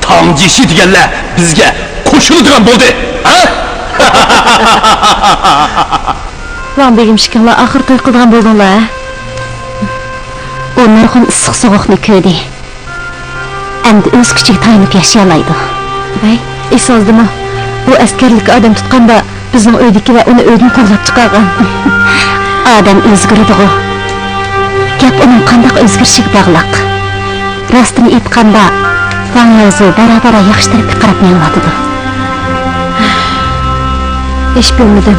تاڭ جىشى دېگەنلەر بىزگە قوشۇلىدىغان بولدى، ھە؟ ۋاڭ بېگىم ئىككىڭلار ئاخىر توي قىلىدىغان بولدۇڭلار، ھە؟ ئۇ نۇرغۇن ئىسسىق سوغۇقنى كۆردى. ئەمدى ئۆز كۈچىگە تايىنىپ ياشىيالايدۇ. ھەي، ئېسىڭىزدىمۇ؟ ئۇ ئەسكەرلىككە ئادەم تۇتقاندا، بىزنىڭ ئۆيدىكىلەر ئۇنى ئۆيدىن قوغلاپ چىقارغان. ئادەم ئۆزگىرىدىغۇ. گەپ ئۇنىڭ قانداق ئۆزگىرىشىگە باغلىق. راستىنى ئېيتقاندا، ۋاڭ ياۋزۇ بارا-بارا ياخشى تەرەپكە قاراپ مېڭىۋاتىدۇ. ھېچ بىلمىدىم.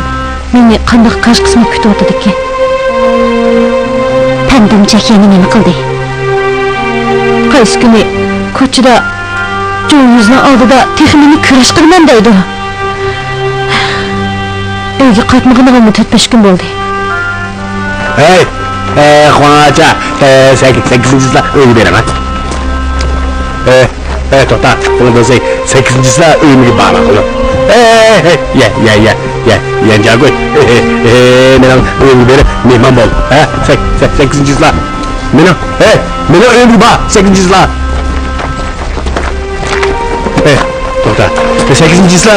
مېنى قانداق كاج قىسمەت كۈتۈۋاتىدىكىن؟ پەندۇمجاك يەنە نېمە قىلدى؟ قايسى كۈنى كوچىدا جوۋ يۈزنىڭ ئالدىدا تېخى مېنى كۈرەش قىلىمەن دەيدۇ. ئۆيگە قايتمىغىنىغىمۇ تۆت-بەش كۈن بولدى. ھەي، ئە، خۇاڭ ئاچا، ئە، سەك-، سەككىزىنچى چىسلا ئۆيگە بېرىڭ، ھە. ئە، ئە، توختا، ئۇنى بىلسەك، سەككىزىنچى چىسلا ئۆيۈمگە بارماق قىلىڭ. ئە، ئە، ئە، يە، يە، يە، يە، يەنجاگۈي. ئە، ئە، ئە، مېنىڭ ئۆيۈمگە بېرىپ مېھمان بول، ھە. سەك-، سەك-، سەككىزىنچى چىسلا. مېنىڭ، ھەي، مېنىڭ ئۆيۈمگە بار، سەككىزىنچى چىسلا. توختا. سەككىزىنچى چىسلا.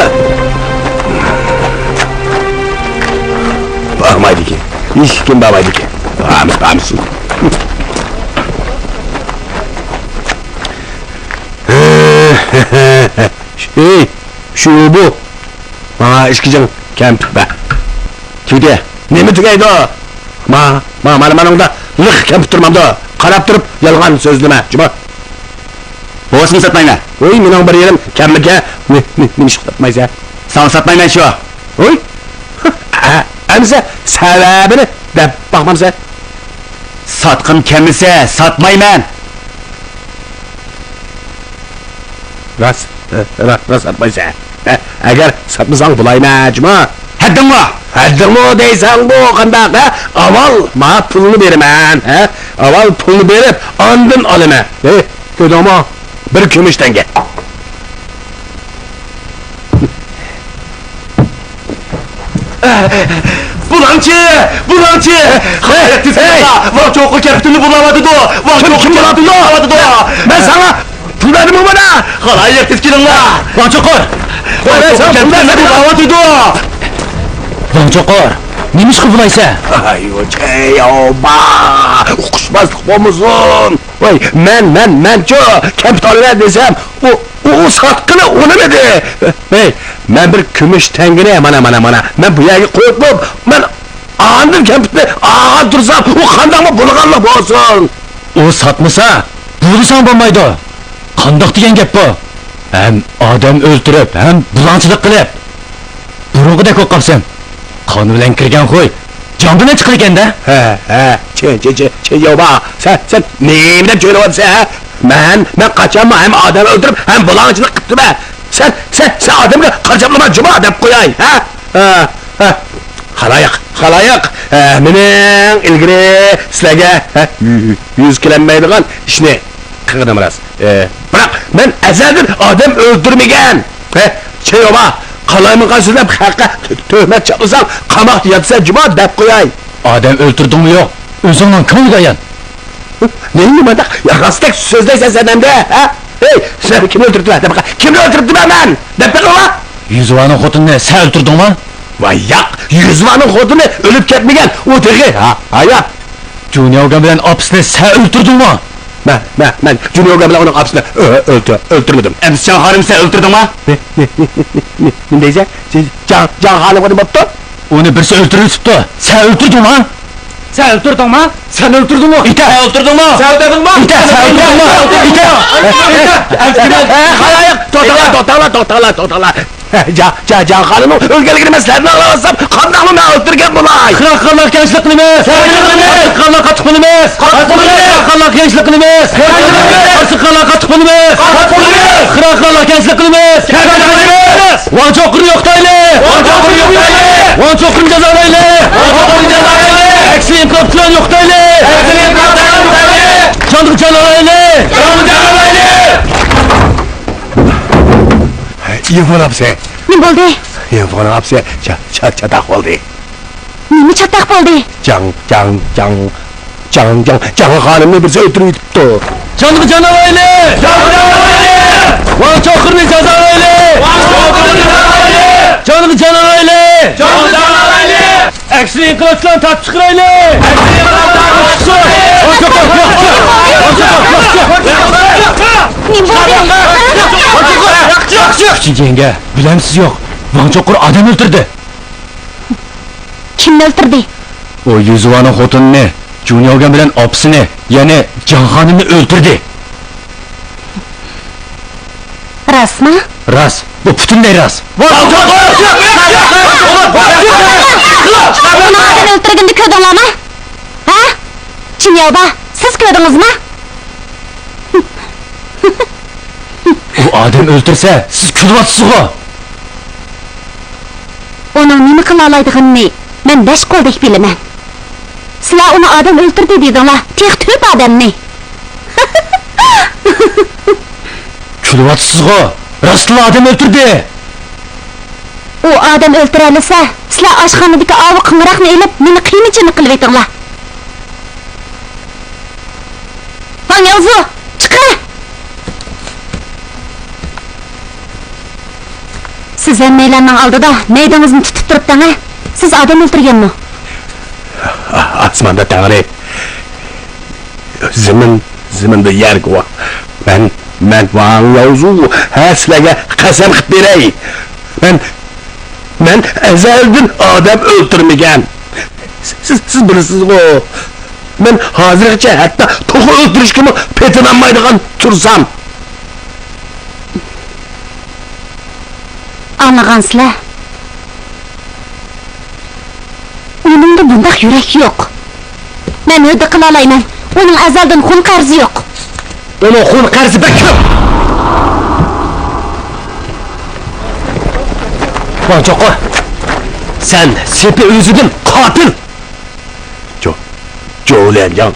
بارمايدىكەن. ھېچكىم بارمايدىكەن. بارمىش، بارمىش. ئەي، شۇ بۇ. ماڭا ئىككى جىڭ كەمپۈت بەر. تۈگىدى. نېمە تۈگەيدۇ؟ ما، ما، مانا، مانا مۇندا لىق كەمپۈت تۇرمامدۇ؟ قاراپ تۇرۇپ يالغان سۆزلىمە، جۇمۇ. بولسىمۇ ساتمايمەن. ۋوي، مېنىڭ بىر يېرىم كەممىكەن. نېمە، نېمە، نېمىشقا ساتمايسەن؟ ساڭا ساتمايمەن شۇ. ۋوي. ئە-، ئەمىسە سەۋەبىنى دەپ باقمامسەن؟ ساتقۇم كەلمىسە ساتمايمەن. راست، را-، راست ساتمايسەن. ئە، ئەگەر ساتمىساڭ بولايمەن، جۇمۇ. ھەددىڭمۇ؟ ھەددىڭمۇ دەيسەڭ بۇ قانداق، ھە؟ ئاۋۋال ماڭا پۇلنى بېرىمەن، ھە؟ ئاۋۋال پۇلنى بېرىپ، ئاندىن ئالىمەن. ھە؟ كۆردۈڭمۇ؟ بىر كۈمۈش تەڭگە. بۇلاڭچى! بۇلاڭچى! ھەي، ھەي! ۋاڭ چوقۇر كەپتىنى بۇلاۋاتىدۇ! ۋاڭ چوقۇر كەپتىنى بۇلاۋاتىدۇ! مەن ساڭا پۇل بەردىممۇ مانا؟ خالايىق، تېز كېلىڭلار! ۋاڭ چوقۇر! ۋاڭ چوقۇر كەپتىنى بۇلاۋاتىدۇ! ۋاڭ چوقۇر، نېمىشقا بۇلايسەن؟ ئاي، ۋاي، ئۇقۇشماسلىق بولمىسۇن! ۋاي، مەن، مەن، مەنچۇ، كەمپۈت ئالىمەن دېسەم، ئۇ، ئۇ، ئۇ ساتقىلى ئۇنىمىدى. ھەي، مەن بىر كۈمۈش تەڭگىنى، مانا، مانا، مانا، مەن بۇ يەرگە قويۇپ، مەن ئاندىن كەمپۈتنى ئالغان تۇرسام، ئۇ قانداقمۇ بولغانلىق بولسۇن؟ ئۇ ساتمىسا، بۇلىساڭ بولمايدۇ. قانداق دېگەن گەپ بۇ؟ ھەم ئادەم ئۆلتۈرۈپ، ھەم بۇلاڭچىلىق قىلىپ. بۇرۇنقىدەك بولۇپ قاپسەن. قان بىلەن كىرگەن خۇي جان بىلەن چىقىدىكەن-دە. ھە، ھە، چى، چى، چى، چى، ياۋبا، سەن، سەن نېمە دەپ جۆيلەۋاتىسەن، ھە؟ مەن، مەن قاچانمۇ ھەم ئادەم ئۆلتۈرۈپ، ھەم بۇلاڭچىلىق قىپتىمەن. سەن، سەن، سەن ئادەمگە قارشاپلىما جۇما دەپ قوياي، ھە؟ ھە، ھە. خالايىق، خالايىق، ھە، مېنىڭ ئىلگىرى سىلەرگە، ھە، يۈ-، يۈز كېلەلمەيدىغان ئىشنى قىلغىنىم راست. ئە، بىراق مەن ئەزەلدىن ئادەم ئۆلتۈرمىگەن. ھە، چېيوبا، قالايمىقان سۆزلەپ خەققە تۆ-، تۆھمەت چاپلىساڭ، قاماقتا ياتىسەن جۇما دەپ قوياي. ئادەم ئۆلتۈردۈڭمۇ يوق؟ ئۆزۈڭنىڭ كۆڭلىگە ئايان. نېمە مۇنداق راستتەك سۆزلەيسەن سەن ئەمدى، ھە؟ ھەي، سىلەر كىمنى ئۆلتۈرۈپتىمەن دەپ باقا. كىمنى ئۆلتۈرۈپتىمەن مەن؟ دەپ بېقىڭلار. يۈزۋانىڭ خوتۇنىنى سەن ئۆلتۈردۈڭمۇ؟ ۋاي ياق، يۈزۋانىڭ خوتۇنى ئۆلۈپ كەتمىگەن، ئۇ تېخى ھا-، ھايات. جۇنياۋگەن بىلەن ئاپىسىنى سەن ئۆلتۈردۈڭمۇ؟ مەن، مەن، مەن جۇنياۋگەن بىلەن ئۇنىڭ ئاپىسىنى ئۆ-، ئۆلتۈر-، ئۆلتۈرمىدىم. ئەمىسە جاڭ خانىمنى سەن ئۆلتۈردۈڭمۇ؟ نېمە دەيسەن؟ جاڭ، جاڭ خانىمغا نېمە بوپتۇ؟ ئۇنى بىرسى ئۆلتۈرۈۋېتىپتۇ. سەن ئۆلتۈردۈڭمۇ؟ سەن ئۆلتۈردۈڭمۇ؟ سەن ئۆلتۈردۈڭمۇ؟ ئىتە! سەن ئۆلتۈردۈڭمۇ؟ ئىتە! سەن ئۆلتۈردۈڭمۇ؟ ئىتە! سەن ئۆلتۈردۈڭمۇ؟ ئىتە! ئىتە! ئەمىسە كىم ئۆلتۈردى؟ ئە، خالايىق، توختاڭلار، توختاڭلار، توختاڭلار، توختاڭلار. جا-، جا-، جاڭ خانىمنىڭ ئۆلگەنلىكىنى مەن سىلەردىن ئاڭلاۋاتسام، قانداقمۇ مەن ئۆلتۈرگەن بولاي؟ خىراخقانلارغا كەڭچىلىك قىلىمىز! كەڭچىلىك قىلىمىز! خىراخقانلارغا قاتتىق قولىمىز! قاتتىق قولىمىز! خىراخقانلارغا كەڭچىلىك قىلىمىز! كەڭچىلىك قىلىمىز! قاتتىق قولىمىز! قاتتىق قولىمىز! خىراخقانلارغا كەڭچىلىك قىلىمىز! كەڭچىلىك قىلىمىز! ۋاڭ چوقۇرنى يوقىتايلى! ۋاڭ چوقۇرنى يوقىتايلى! ۋاڭ چوقۇرنى جازالايلى! ۋاڭ چوقۇرنى جازالايلى! ئەكسىل ئىنقىلابچىلارنى يوقىتايلى! ئەكسىل ئىنقىلابچىلارنى يوقىتايلى! جانغا جان ئالايلى! جانغا جان ئالايلى! يىڭفېن ئاپىسى! نېمە بولدى؟ يىڭفېن ئاپىسى چا-، چا-، چاتاق بولدى. نېمە چاتاق بولدى؟ جاڭ، جاڭ، جاڭ، جاڭ، جاڭ، جاڭ خانىمنى بىرسى ئۆلتۈرۈۋېتىپتۇ. جانغا جان ئالايلى! جانغا جان ئالايلى! ۋاڭ چوقۇرنى جازالايلى! ۋاڭ چوقۇرنى جازالايلى! جانغا جان ئالايلى! جانغا جان ئالايلى! ئەكسىل ئىنقىلابچىلارنى تارتىپ چىقىرايلى! ئەكسىل ئىنقىلابچىلارنى تارتىپ چىقىرايلى! ۋاڭ چوقۇر، ۋاڭ چوقۇر، ۋاڭ چوقۇر، ۋاڭ چوقۇر! نېمە بولدى؟ شىنجيەنگە بىلەمسىز يوق، ۋاڭ چوقۇر ئادەم ئۆلتۈردى. كىمنى ئۆلتۈردى؟ ئۇ يۈزۋانىڭ خوتۇنىنى، جۇنياۋگەن بىلەن ئاپىسىنى، يەنى جاڭ خانىمنى ئۆلتۈردى. راستمۇ؟ راست. بۇ پۈتۈنلەي راست. ئۇنى ئادەم ئۆلتۈرگىنىنى كۆردۈڭلارمۇ؟ ھە؟ جۇنياۋبا، سىز كۆردىڭىزمۇ؟ ئۇ ئادەم ئۆلتۈرسە، سىز كۈلۈۋاتىسىزغۇ؟ ئۇنىڭ نېمە قىلالايدىغىنىنى مەن بەش قولدەك بىلىمەن. سىلەر ئۇنى ئادەم ئۆلتۈردى دېدىڭلار، تېخى تۆت ئادەمنى. كۈلۈۋاتىسىزغۇ؟ راستلا ئادەم ئۆلتۈردى! ئۇ ئادەم ئۆلتۈرەلىسە، سىلەر ئاشخانىدىكى ئاۋۇ قىڭراقنى ئېلىپ، مېنى قىيما چىنە قىلىۋېتىڭلار. ۋاڭ ياۋزۇ، چىقىڭ! زەممەيلەرنىڭ ئالدىدا مەيدىڭىزنى تۇتۇپ تۇرۇپتىڭ ھە؟ سىز ئادەم ئۆلتۈرگەنمۇ؟ ئاسماندا تەڭرى، زېمىن، زېمىندا يەر گۇۋاھ. مەن، مەن ۋاڭ ياۋزۇ، ھە، سىلەرگە قەسەم قىلىپ بېرەي. مەن، مەن ئەزەلدىن ئادەم ئۆلتۈرمىگەن. سىز، سىز بىلىسىزغۇ، مەن ھازىرغىچە ھەتتا توخۇ ئۆلتۈرۈشكىمۇ پېتىنالمايدىغان تۇرسام. ئاڭلىغانسىلەر؟ ئۇنىڭدا بۇنداق يۈرەك يوق. مەن ھۆددە قىلالايمەن. ئۇنىڭ ئەزەلدىن خۇن قەرزى يوق. ئۇنىڭ خۇن قەرزى بەك كۆپ. ۋاڭ چوقۇر، سەن سېپى ئۆزىدىن قاتىل! جو، جوليەنجاڭ،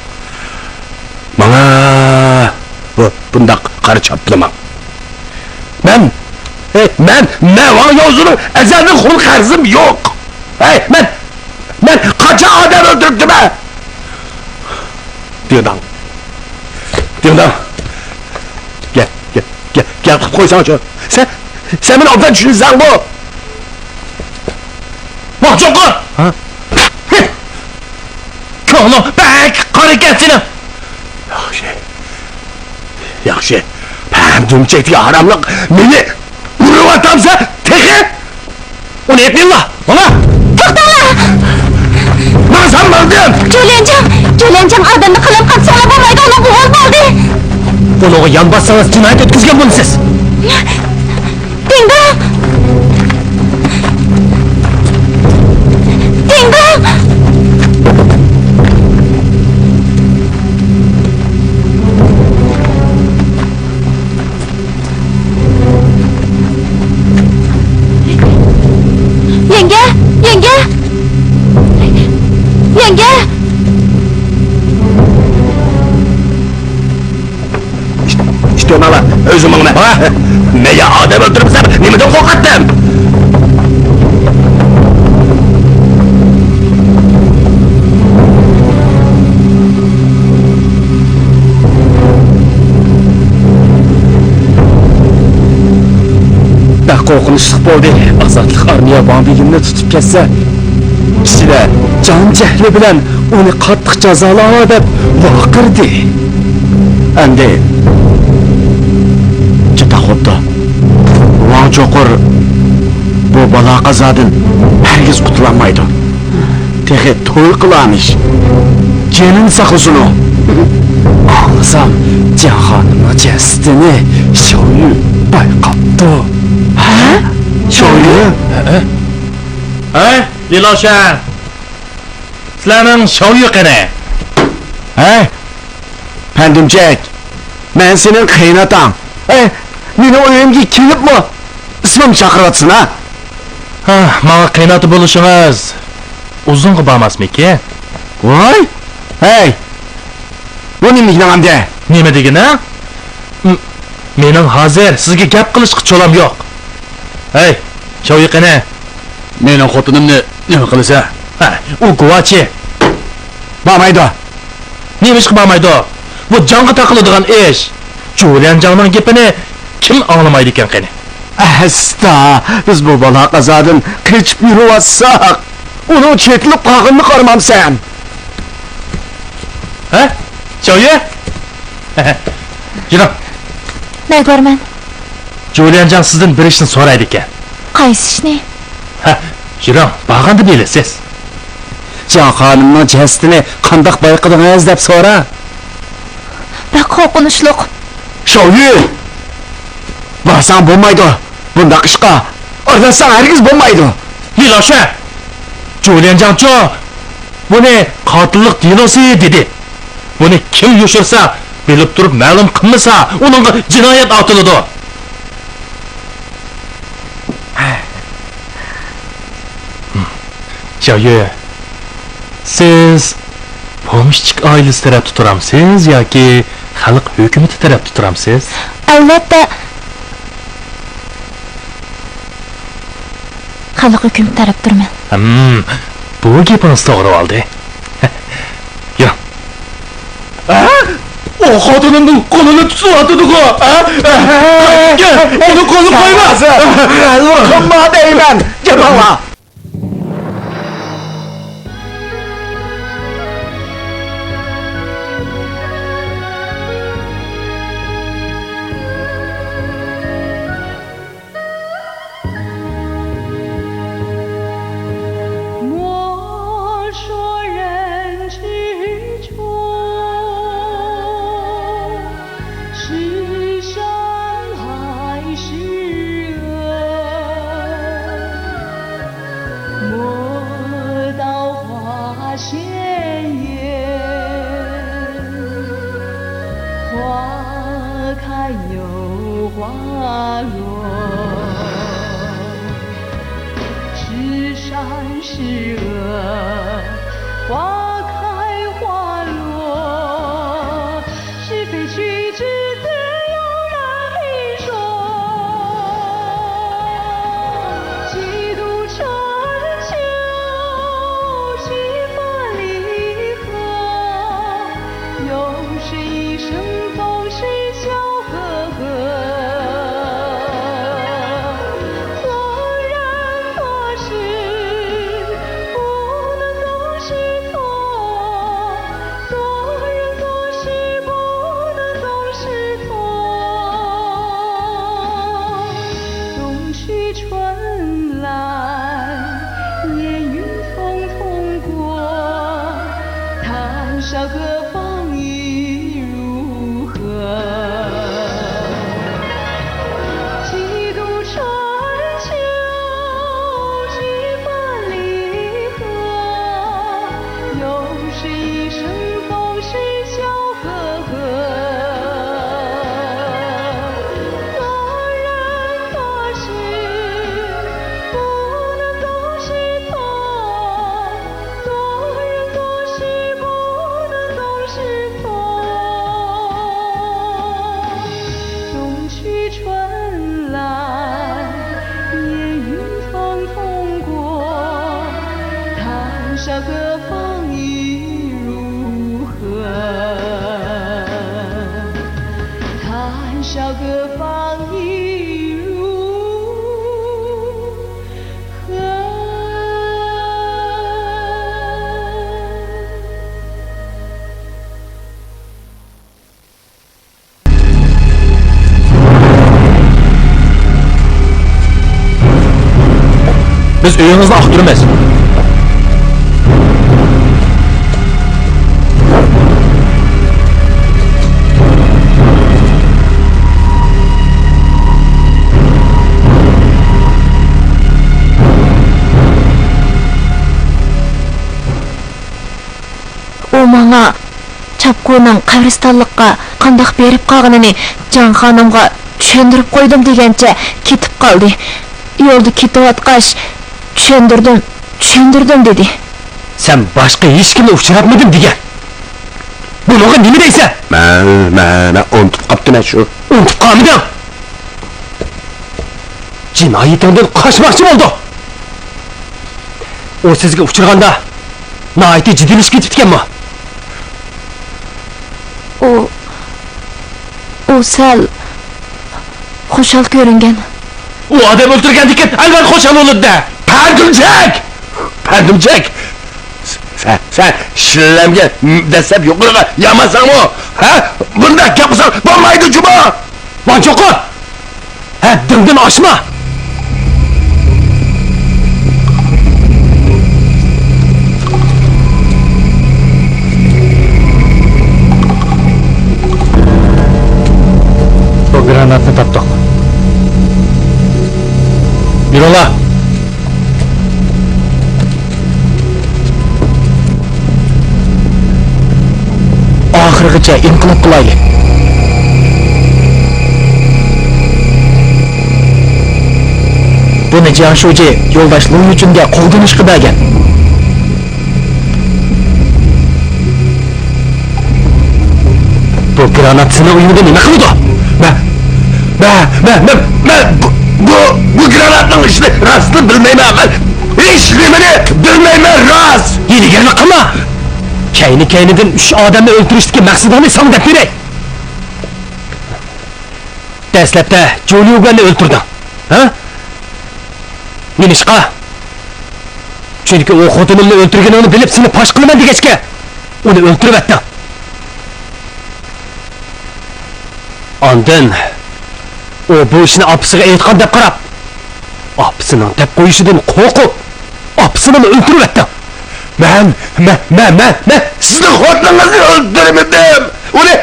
ماڭا بۇ، بۇنداق قارا چاپلىماڭ. مەن، ھەي، مەن، مەن ۋاڭ ياۋزۇنىڭ ئەزەلدىن خۇن قەرزىم يوق. ھەي، مەن، مەن قانچە ئادەم ئۆلتۈرۈپتىمەن؟ دىڭداڭ. دىڭداڭ. گەپ، گەپ، گەپ، گەپ قىلىپ قويساڭچۇ. سەن، سەن مېنى ئوبدان چۈشىنىسەنغۇ؟ ۋاڭ چوقۇر! ھە؟ كۆڭلۈڭ بەك قارا ئىكەن سېنىڭ. ياخشى. ياخشى. پەم دۈمچەكتىكى ھاراملىق مېنى ئۇرۇۋاتامسەن تېخى؟ ئۇنى ئېيتمىڭلار، ماڭا! توختاڭلار! ماڭسام ماڭدىم! جوليەنجاڭ! جوليەنجاڭ ئادەمنى قالاپ قاپساڭلار بولمايدۇ، ئۇنىڭغا ئۇۋال بولدى! ئۇنىڭغا يان باسسىڭىز جىنايەت ئۆتكۈزگەن بولىسىز! دىڭداڭ! دىڭداڭ! يەڭگە! يەڭگە! يەڭگە! ئىشتىنالا، ئۆزۈم ماڭىمەن. ھە؟ مەن يا ئادەم ئۆلتۈرمىسەم، نېمىدىن قورقاتتىم؟ بەك قورقۇنچلۇق بولدى. ئازادلىق ئارمىيە ۋاڭ بېگىمنى تۇتۇپ كەتسە، كىشىلەر جان جەھلى بىلەن ئۇنى قاتتىق جازالا دەپ ۋارقىرىدى. ئەمدى جىتا خوپتۇ. ۋاڭ چوقۇر بۇ بالا-قازادىن ھەرگىز قۇتۇلالمايدۇ. تېخى توي قىلارمىش. جېنىنى ساقلىسۇن ئۇ. ئاڭلىسام، جياڭ خانىمنىڭ جەسىتىنى شاۋيۈ بايقاپتۇ. ھە؟ شاۋيۈ؟ ھە؟ ھە؟ لىلاۋشەن! سىلەرنىڭ شاۋيۈ قېنى؟ ھە؟ پەندۈمچەك، مەن سېنىڭ قېيىنئاتاڭ. ھە؟ مېنىڭ ئۆيۈمگە كېلىپمۇ ئىسمىمنى چاقىرىۋاتىسەن ھە؟ ھە، ماڭا قېيىنئاتا بولۇشىڭىز ئۇزۇنغا بارماسمىكىن؟ ۋاي! ھەي! بۇ نېمە دېگىنىڭ ئەمدى؟ نېمە دېگىنىڭ؟ م-، مېنىڭ ھازىر سىزگە گەپ قىلىشقا چولام يوق. ھەي، شاۋيۈ قېنى؟ مېنىڭ خوتۇنۇمنى نېمە قىلىسەن؟ ھە، ئۇ گۇۋاچى. بارمايدۇ. نېمىشقا بارمايدۇ؟ بۇ جانغا تاقىلىدىغان ئىش. جۇليەنجاڭنىڭ گېپىنى كىم ئاڭلىمايدىكەن قېنى؟ ئەستا، بىز بۇ بالا-قازادىن قېچىپ يۈرۈۋاتساق، ئۇنىڭ چېتىلىپ قالغىنىنى قارىمامسەن؟ ھە؟ شاۋيۈ؟ يۈرۈڭ. نەگە بارىمەن؟ جۇليەنجاڭ سىزدىن بىر ئىشنى سورايدىكەن. قايسى ئىشنى؟ ھە، يۈرۈڭ، بارغاندا بىلىسىز. جياڭ خانىمنىڭ جەسىتىنى قانداق بايقىدىڭىز دەپ سورا. بەك قورقۇنچلۇق. شاۋيۈ! بارساڭ بولمايدۇ. بۇنداق ئىشقا ئارىلاشساڭ ھەرگىز بولمايدۇ. لىلاۋشەن! جۇليەنجاڭچۇ؟ بۇنى قاتىللىق دېلوسى دېدى. بۇنى كىم يوشۇرسا، بىلىپ تۇرۇپ مەلۇم قىلمىسا، ئۇنىڭغا جىنايەت ئاتىلىدۇ. شاۋيۈ، سىز پومېشچىك ئائىلىسى تەرەپتە تۇرامسىز ياكى خەلق ھۆكۈمىتى تەرەپتە تۇرامسىز؟ ئەلۋەتتە، خەلق ھۆكۈمىتى تەرەپتە تۇرىمەن. ھىم، بۇ گېپىڭىز توغرا بولدى. يۈرۈڭ. ئە؟ ئۇ ئۇ خوتۇنۇمنىڭ قولىنى تۇتۇۋاتىدىغۇ، ھە؟ ئۇنى قولىنى قويما! قىلما دەيمەن، جامالا! بىز ئۆيىڭىزنى ئاختۇرىمىز. ئۇ ماڭا چاپقۇنىڭ قەبرىستانلىققا قانداق بېرىپ قالغىنىنى جاڭ خانىمغا چۈشەندۈرۈپ قويدۇم دېگەنچە كېتىپ قالدى. يولدا كېتىۋاتقاچ، چۈشەندۈردۈم، چۈشەندۈردۈم دېدى. سەن باشقا ھېچكىمنى ئۇچراتمىدىم دېگەن. بۇنىڭغا نېمە دەيسەن؟ مەن، مەن، مەن ئۇنتۇپ قاپتىمەن شۇ. ئۇنتۇپ قالمىدىڭ. جىنايىتىڭدىن قاچماقچى بولدۇڭ. ئۇ سىزگە ئۇچرىغاندا ناھايىتى جىددىيلىشىپ كېتىپتىكەنمۇ؟ ئۇ، ئۇ سەل خۇشال كۆرۈنگەن. ئۇ ئادەم ئۆلتۈرگەندىكىن ئەلۋەتتە خۇشال بولىدۇ-دە. پەردىمچەك! پەردىمچەك! سەن، سەن شىللەمگە دەسسەپ يۇقىرىغا ياماساڭمۇ؟ ھە؟ بۇنداق گەپ قىلساڭ بولمايدۇ جۇمۇ! ۋاڭچوققا! ھەددىڭدىن ئاشما! بۇ گراناتنى تاپتۇق. يۈرۈڭلار! ئاخىرغىچە ئىنقىلاب قىلايلى. بۇنى جياڭ شۇجى يولداش لۇ يۈچۈنگە قوغدىنىشقا بەرگەن. بۇ گرانات سېنىڭ ئۆيۈڭدە نېمە قىلىدۇ؟ مەن، مەن، مەن، مەن، مەن بۇ، بۇ، بۇ گراناتنىڭ ئىشىنى راستلا بىلمەيمەن. مەن ھېچ نېمىنى بىلمەيمەن، راست. ھىيلىگەرلىك قىلما. كەينى-كەينىدىن ئۈچ ئادەمنى ئۆلتۈرۈشتىكى مەقسىتىڭنى ساڭا دەپ بېرەي. دەسلەپتە جۇليۇگەننى ئۆلتۈردۈڭ، ھە؟ نېمىشقا؟ چۈنكى ئۇ خوتۇنۇمنى ئۆلتۈرگىنىڭنى بىلىپ، سېنى پاش قىلىمەن دېگەچكە، ئۇنى ئۆلتۈرۈۋەتتىڭ. ئاندىن ئۇ بۇ ئىشنى ئاپىسىغا ئېيتقان دەپ قاراپ، ئاپىسىنىڭ دەپ قويۇشىدىن قورقۇپ، ئاپىسىنىمۇ ئۆلتۈرۈۋەتتىڭ. مەن، مەن، مەن، مەن، مەن سىزنىڭ خوتۇنىڭىزنى ئۆلتۈرمىدىم. ئۇنى،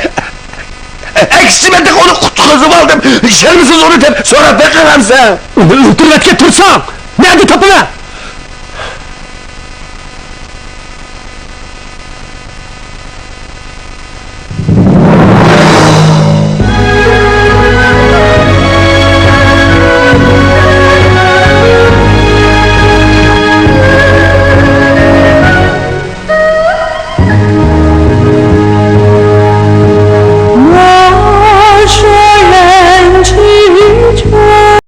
ئەكسىچە مەن تېخى ئۇنى قۇتقۇزۇۋالدىم. ئىشەنمىسىڭىز ئۇنى دەپ سوراپ بېقىڭ ئەمسە. ئۇنى ئۆلتۈرۈۋەتكەن تۇرساڭ، نەدە تاپىمەن؟